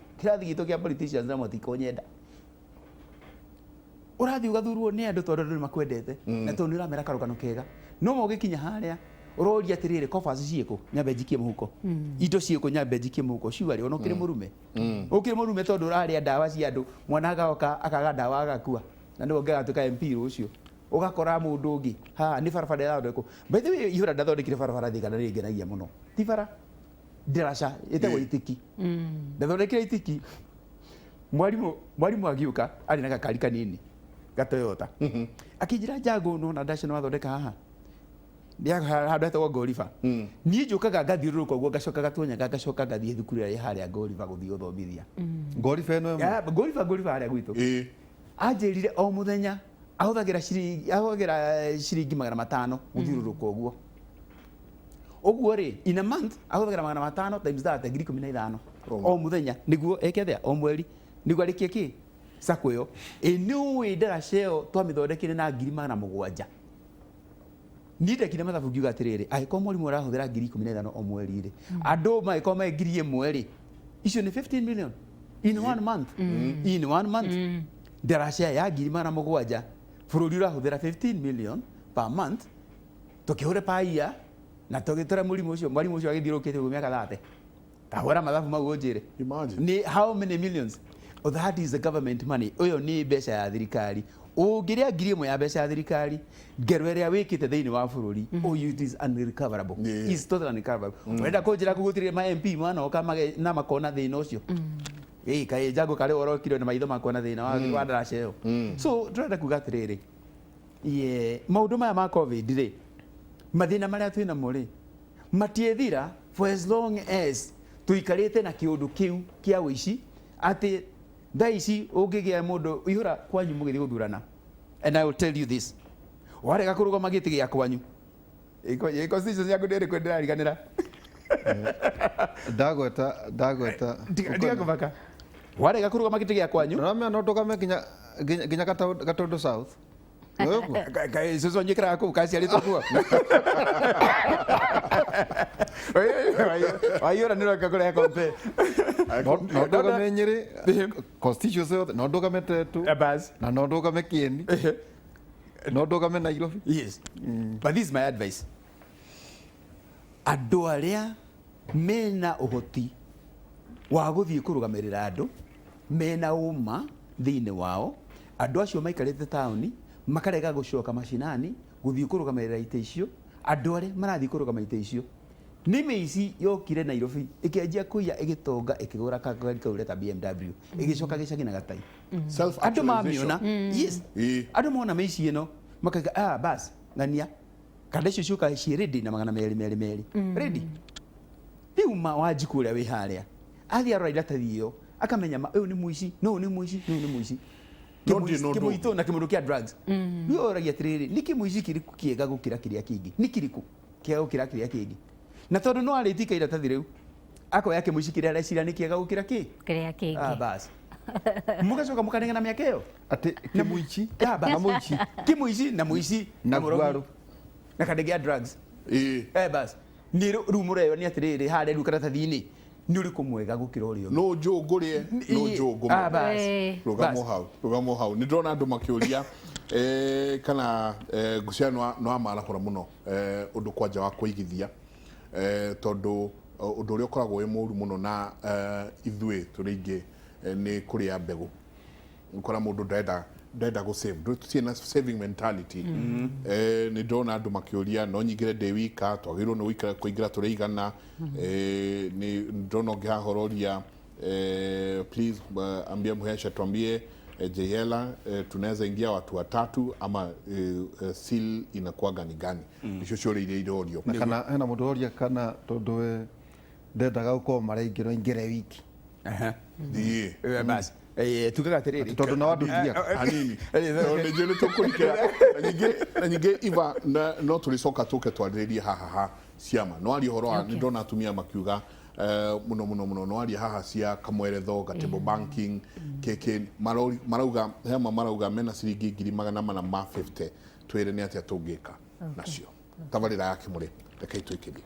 Speaker 4: kĩa politicians na matikũnyenda. Ũrathiĩ ũgathurwo nĩ andũ tondũ andũ nĩ makwendete na tondũ nĩ ũramera karũgano kega. No ma ũgĩkinya harĩa ũroria atĩrĩrĩ, coffers ciĩkũ nyambe njikie mũhuko, indo ciĩkũ nyambe njikie mũhuko. Surely ona ũkĩrĩ mũrume, ũkĩrĩ mũrume tondũ ũrarĩa ndawa cia andũ, mwana agoka akaga ndawa agakua, na nĩwe ũngĩgatuĩka MP rũciũ. Ũgakora mũndũ ũngĩ haha nĩ barabara ĩrathondekwo. By the way, ihũra ndathondekire barabara Thika na nĩngenagia mũno. Ti bara ndaraca ĩtagwo itiki. Ndathondekire itiki. Mwarimu agĩũka arĩ na gakari kanini ga Toyota. Akĩnjĩra Njangũ, nona ndaca nĩ wathondeka haha. Handũ hetagwo Ngoriba. Niĩ njũkaga ngathiũrũrũka ũguo, ngacoka Gatuanyaga, ngacoka ngathiĩ thukuru ĩrĩa ĩ harĩa Ngoriba gũthiĩ gũthomithia.
Speaker 2: Ngoriba ĩno ĩmwe?
Speaker 4: Ya, Ngoriba harĩa gwitũ. Anjĩrire o mũthenya ahũthagĩra ciringi 500 gũthiũrũrũka ũguo. Ũguo rĩ, in a month ahũthagĩra 500 times that, 15,000. O mũthenya nĩguo eke atĩa? O mweri nĩguo arĩkie kĩ? Sacco ĩyo. Ĩ nĩ ũĩ ndaraca ĩyo twamĩthondekire na 700,000. Niĩ ndekire mathabu ngiuga atĩrĩrĩ, angĩkorwo mwarimũ arahũthĩra 15,000 o mweri rĩ, andũ mangĩkorwo me 1,000 rĩ, icio nĩ 15 million in 1 month. In 1 month. Ndaraca ya 700,000, bũrũri ũrahũthĩra 15 million per month, tũkĩhũre per year, na tũgĩtũra mũrimũ ũcio, mwarimũ ũcio agĩthiũrũrũkĩte ũguo mĩaka 30. Ta hũra mathabu mau ũnjĩre.
Speaker 1: Imagine.
Speaker 4: Ni how many millions? Oh, that is the government money. Ũyũ nĩ mbeca ya thirikari. Ũngĩrĩa 1,000 ya mbeca ya thirikari, ngero ĩrĩa wĩkĩte thĩinĩ wa bũrũri, oh, it is unrecoverable. It's totally unrecoverable. Ũrenda kũnjĩra kũgũtirĩ ma MP manoka na makona thĩna ũcio? Ĩĩ, kaĩ Njangũ karĩ ũrokire na maitho makona thĩna wa ndaraca ĩyo. So, tũrenda kuga atĩrĩrĩ, maũndũ maya ma COVID rĩ, mathĩna marĩa twĩ namo rĩ, matiĩthira for as long as tũikarĩte na kĩũndũ kĩu kĩa ũici, atĩ thaa ici ũngĩgĩa mũndũ ihũra kwanyu mũgĩthiĩ gũthurana. And I will tell you this, warega kũrũgama gĩtĩ gĩa kwanyu, constitution yaku ndĩrĩ kwĩ ndĩrariganĩra.
Speaker 2: Ndagweta.
Speaker 4: Tiga kũbaka. Warega kũrũgama gĩtĩ gĩa kwanyu.
Speaker 2: Ndĩramenya no ndũgame nginya Gatundu South.
Speaker 4: Cũcũ anjĩkĩraga kũu kaciarĩtwo kuo. Waiyũra nĩ ũroka kũrehe kompe.
Speaker 2: No ndũgame Nyĩrĩ, constituency yothe, no ndũgame Tetu,
Speaker 4: Bas.
Speaker 2: na no ndũgame Kieni, no ndũgame Nairobi.
Speaker 4: Yes. But this is my advice. Andũ arĩa mena ũhoti wa gũthiĩ kũrũgamĩrĩra andũ, mena ũma thĩinĩ wao, andũ acio maikarĩte taũni, makarega gũcoka macinani, gũthiĩ kũrũgamĩrĩra itĩ icio, andũ arĩa marathiĩ kũrũgama itĩ icio. Nĩ mĩici yokire Nairobi, ĩkĩanjia kũiya, ĩgĩtonga, ĩkĩgũra kagari kau reta BMW, ĩgĩcoka gĩcagi na gatai.
Speaker 1: Self-actualization.
Speaker 4: Andũ mamiona, yes. Andũ mona mĩici ĩno, makauga, bas, ng'ania. Kanda icio ciũkaga ciĩ ready na magana merĩ, merĩ, merĩ. Ready. Rĩu ma Wanjikũ ũrĩa wĩ harĩa, athiĩ arora iratathi ĩyo, akamenya ma, ũyũ nĩ mũici, no ũyũ nĩ mũici, no ũyũ nĩ mũici.
Speaker 1: No ndirĩ na ũndũ
Speaker 4: Kĩmũitũ
Speaker 1: ũngĩ.
Speaker 4: na kĩmũndũ kĩa drugs. Rĩu ũragia atĩrĩrĩ, nĩ kĩmũici kĩrĩkũ kĩega gũkĩra kĩrĩa kĩngĩ? Nĩ kĩrĩkũ kĩega gũkĩra kĩrĩa kĩngĩ? Na tondũ no arĩtika iratathi rĩu, Akoya kĩmũici kĩrĩa areciria nĩ kĩega gũkĩra kĩ.
Speaker 3: Kĩrĩa
Speaker 4: Ah,
Speaker 3: kĩngĩ.
Speaker 4: bas mũgacoka mũkanengana mĩaka ĩyo.
Speaker 2: Atĩ kĩmũici
Speaker 4: Ah, bas.
Speaker 2: na mũici.
Speaker 4: Kĩmũici na mũici
Speaker 2: Na
Speaker 4: mũrogi.
Speaker 2: ngwarũ.
Speaker 4: Na kandege ya drugs.
Speaker 1: Ĩĩ.
Speaker 4: Eh, bas nĩ rĩu mũreywo nĩ atĩrĩrĩ harĩa rĩu karatathi-inĩ nĩ ũrĩkũ mwega gũkĩra ũrĩa ũngĩ?
Speaker 1: No njũngũrĩe no njũngũme.
Speaker 4: Ah, bas.
Speaker 3: Ĩĩ.
Speaker 1: Rũgamo
Speaker 4: Bas.
Speaker 1: hau, rũgamo hau. Nĩ ndĩrona andũ makĩũria kana ngũcia no amarahũra mũno ũndũ kwanja wa kũigithia, tondũ ũndũ ũrĩa ũkoragwo wĩ mũru mũno na ithuĩ tũrĩ aingĩ nĩ kũrĩa mbegũ. Ũkora mũndũ ndarenda gũ save, tũtirĩ na saving mentality. Nĩ ndĩrona andũ makĩũria no nyingĩre ndĩ wika, twagĩrĩirwo nĩ kũingĩra tũrĩ igana. Nĩ ndĩrona ũngĩ haha ũroria, please ambia Muhesha tuambie Jayela tunaweza ingia watu watatu ama seal inakuwaga ni gani? Nicio ciũria iria irorio.
Speaker 2: Na kana hena mũndũ ũroria kana tondũ we ndendaga gũkorwo maraingĩ no ingĩre wiki.
Speaker 4: Aha.
Speaker 1: Ĩĩ.
Speaker 4: Eh, bas. Tugaga atĩrĩrĩ.
Speaker 2: Tondũ nao andũ thiaga.
Speaker 1: Hanini tondũ nĩ njũĩ nĩ tũkũrikĩra na nyingĩ Iva no tũrĩcoka tũke twarĩrĩrie haha ha ciama no arie ũhoro wa nĩ ndona atumia makiuga mũno mũno mũno no arie haha cia kamweretho gatebo banking kĩkĩ marauga hema marauga mena ciringi 450,000 twĩre nĩ atĩa tũngĩka nacio tabarĩra ya kĩmũrĩ rekei twĩkĩrie.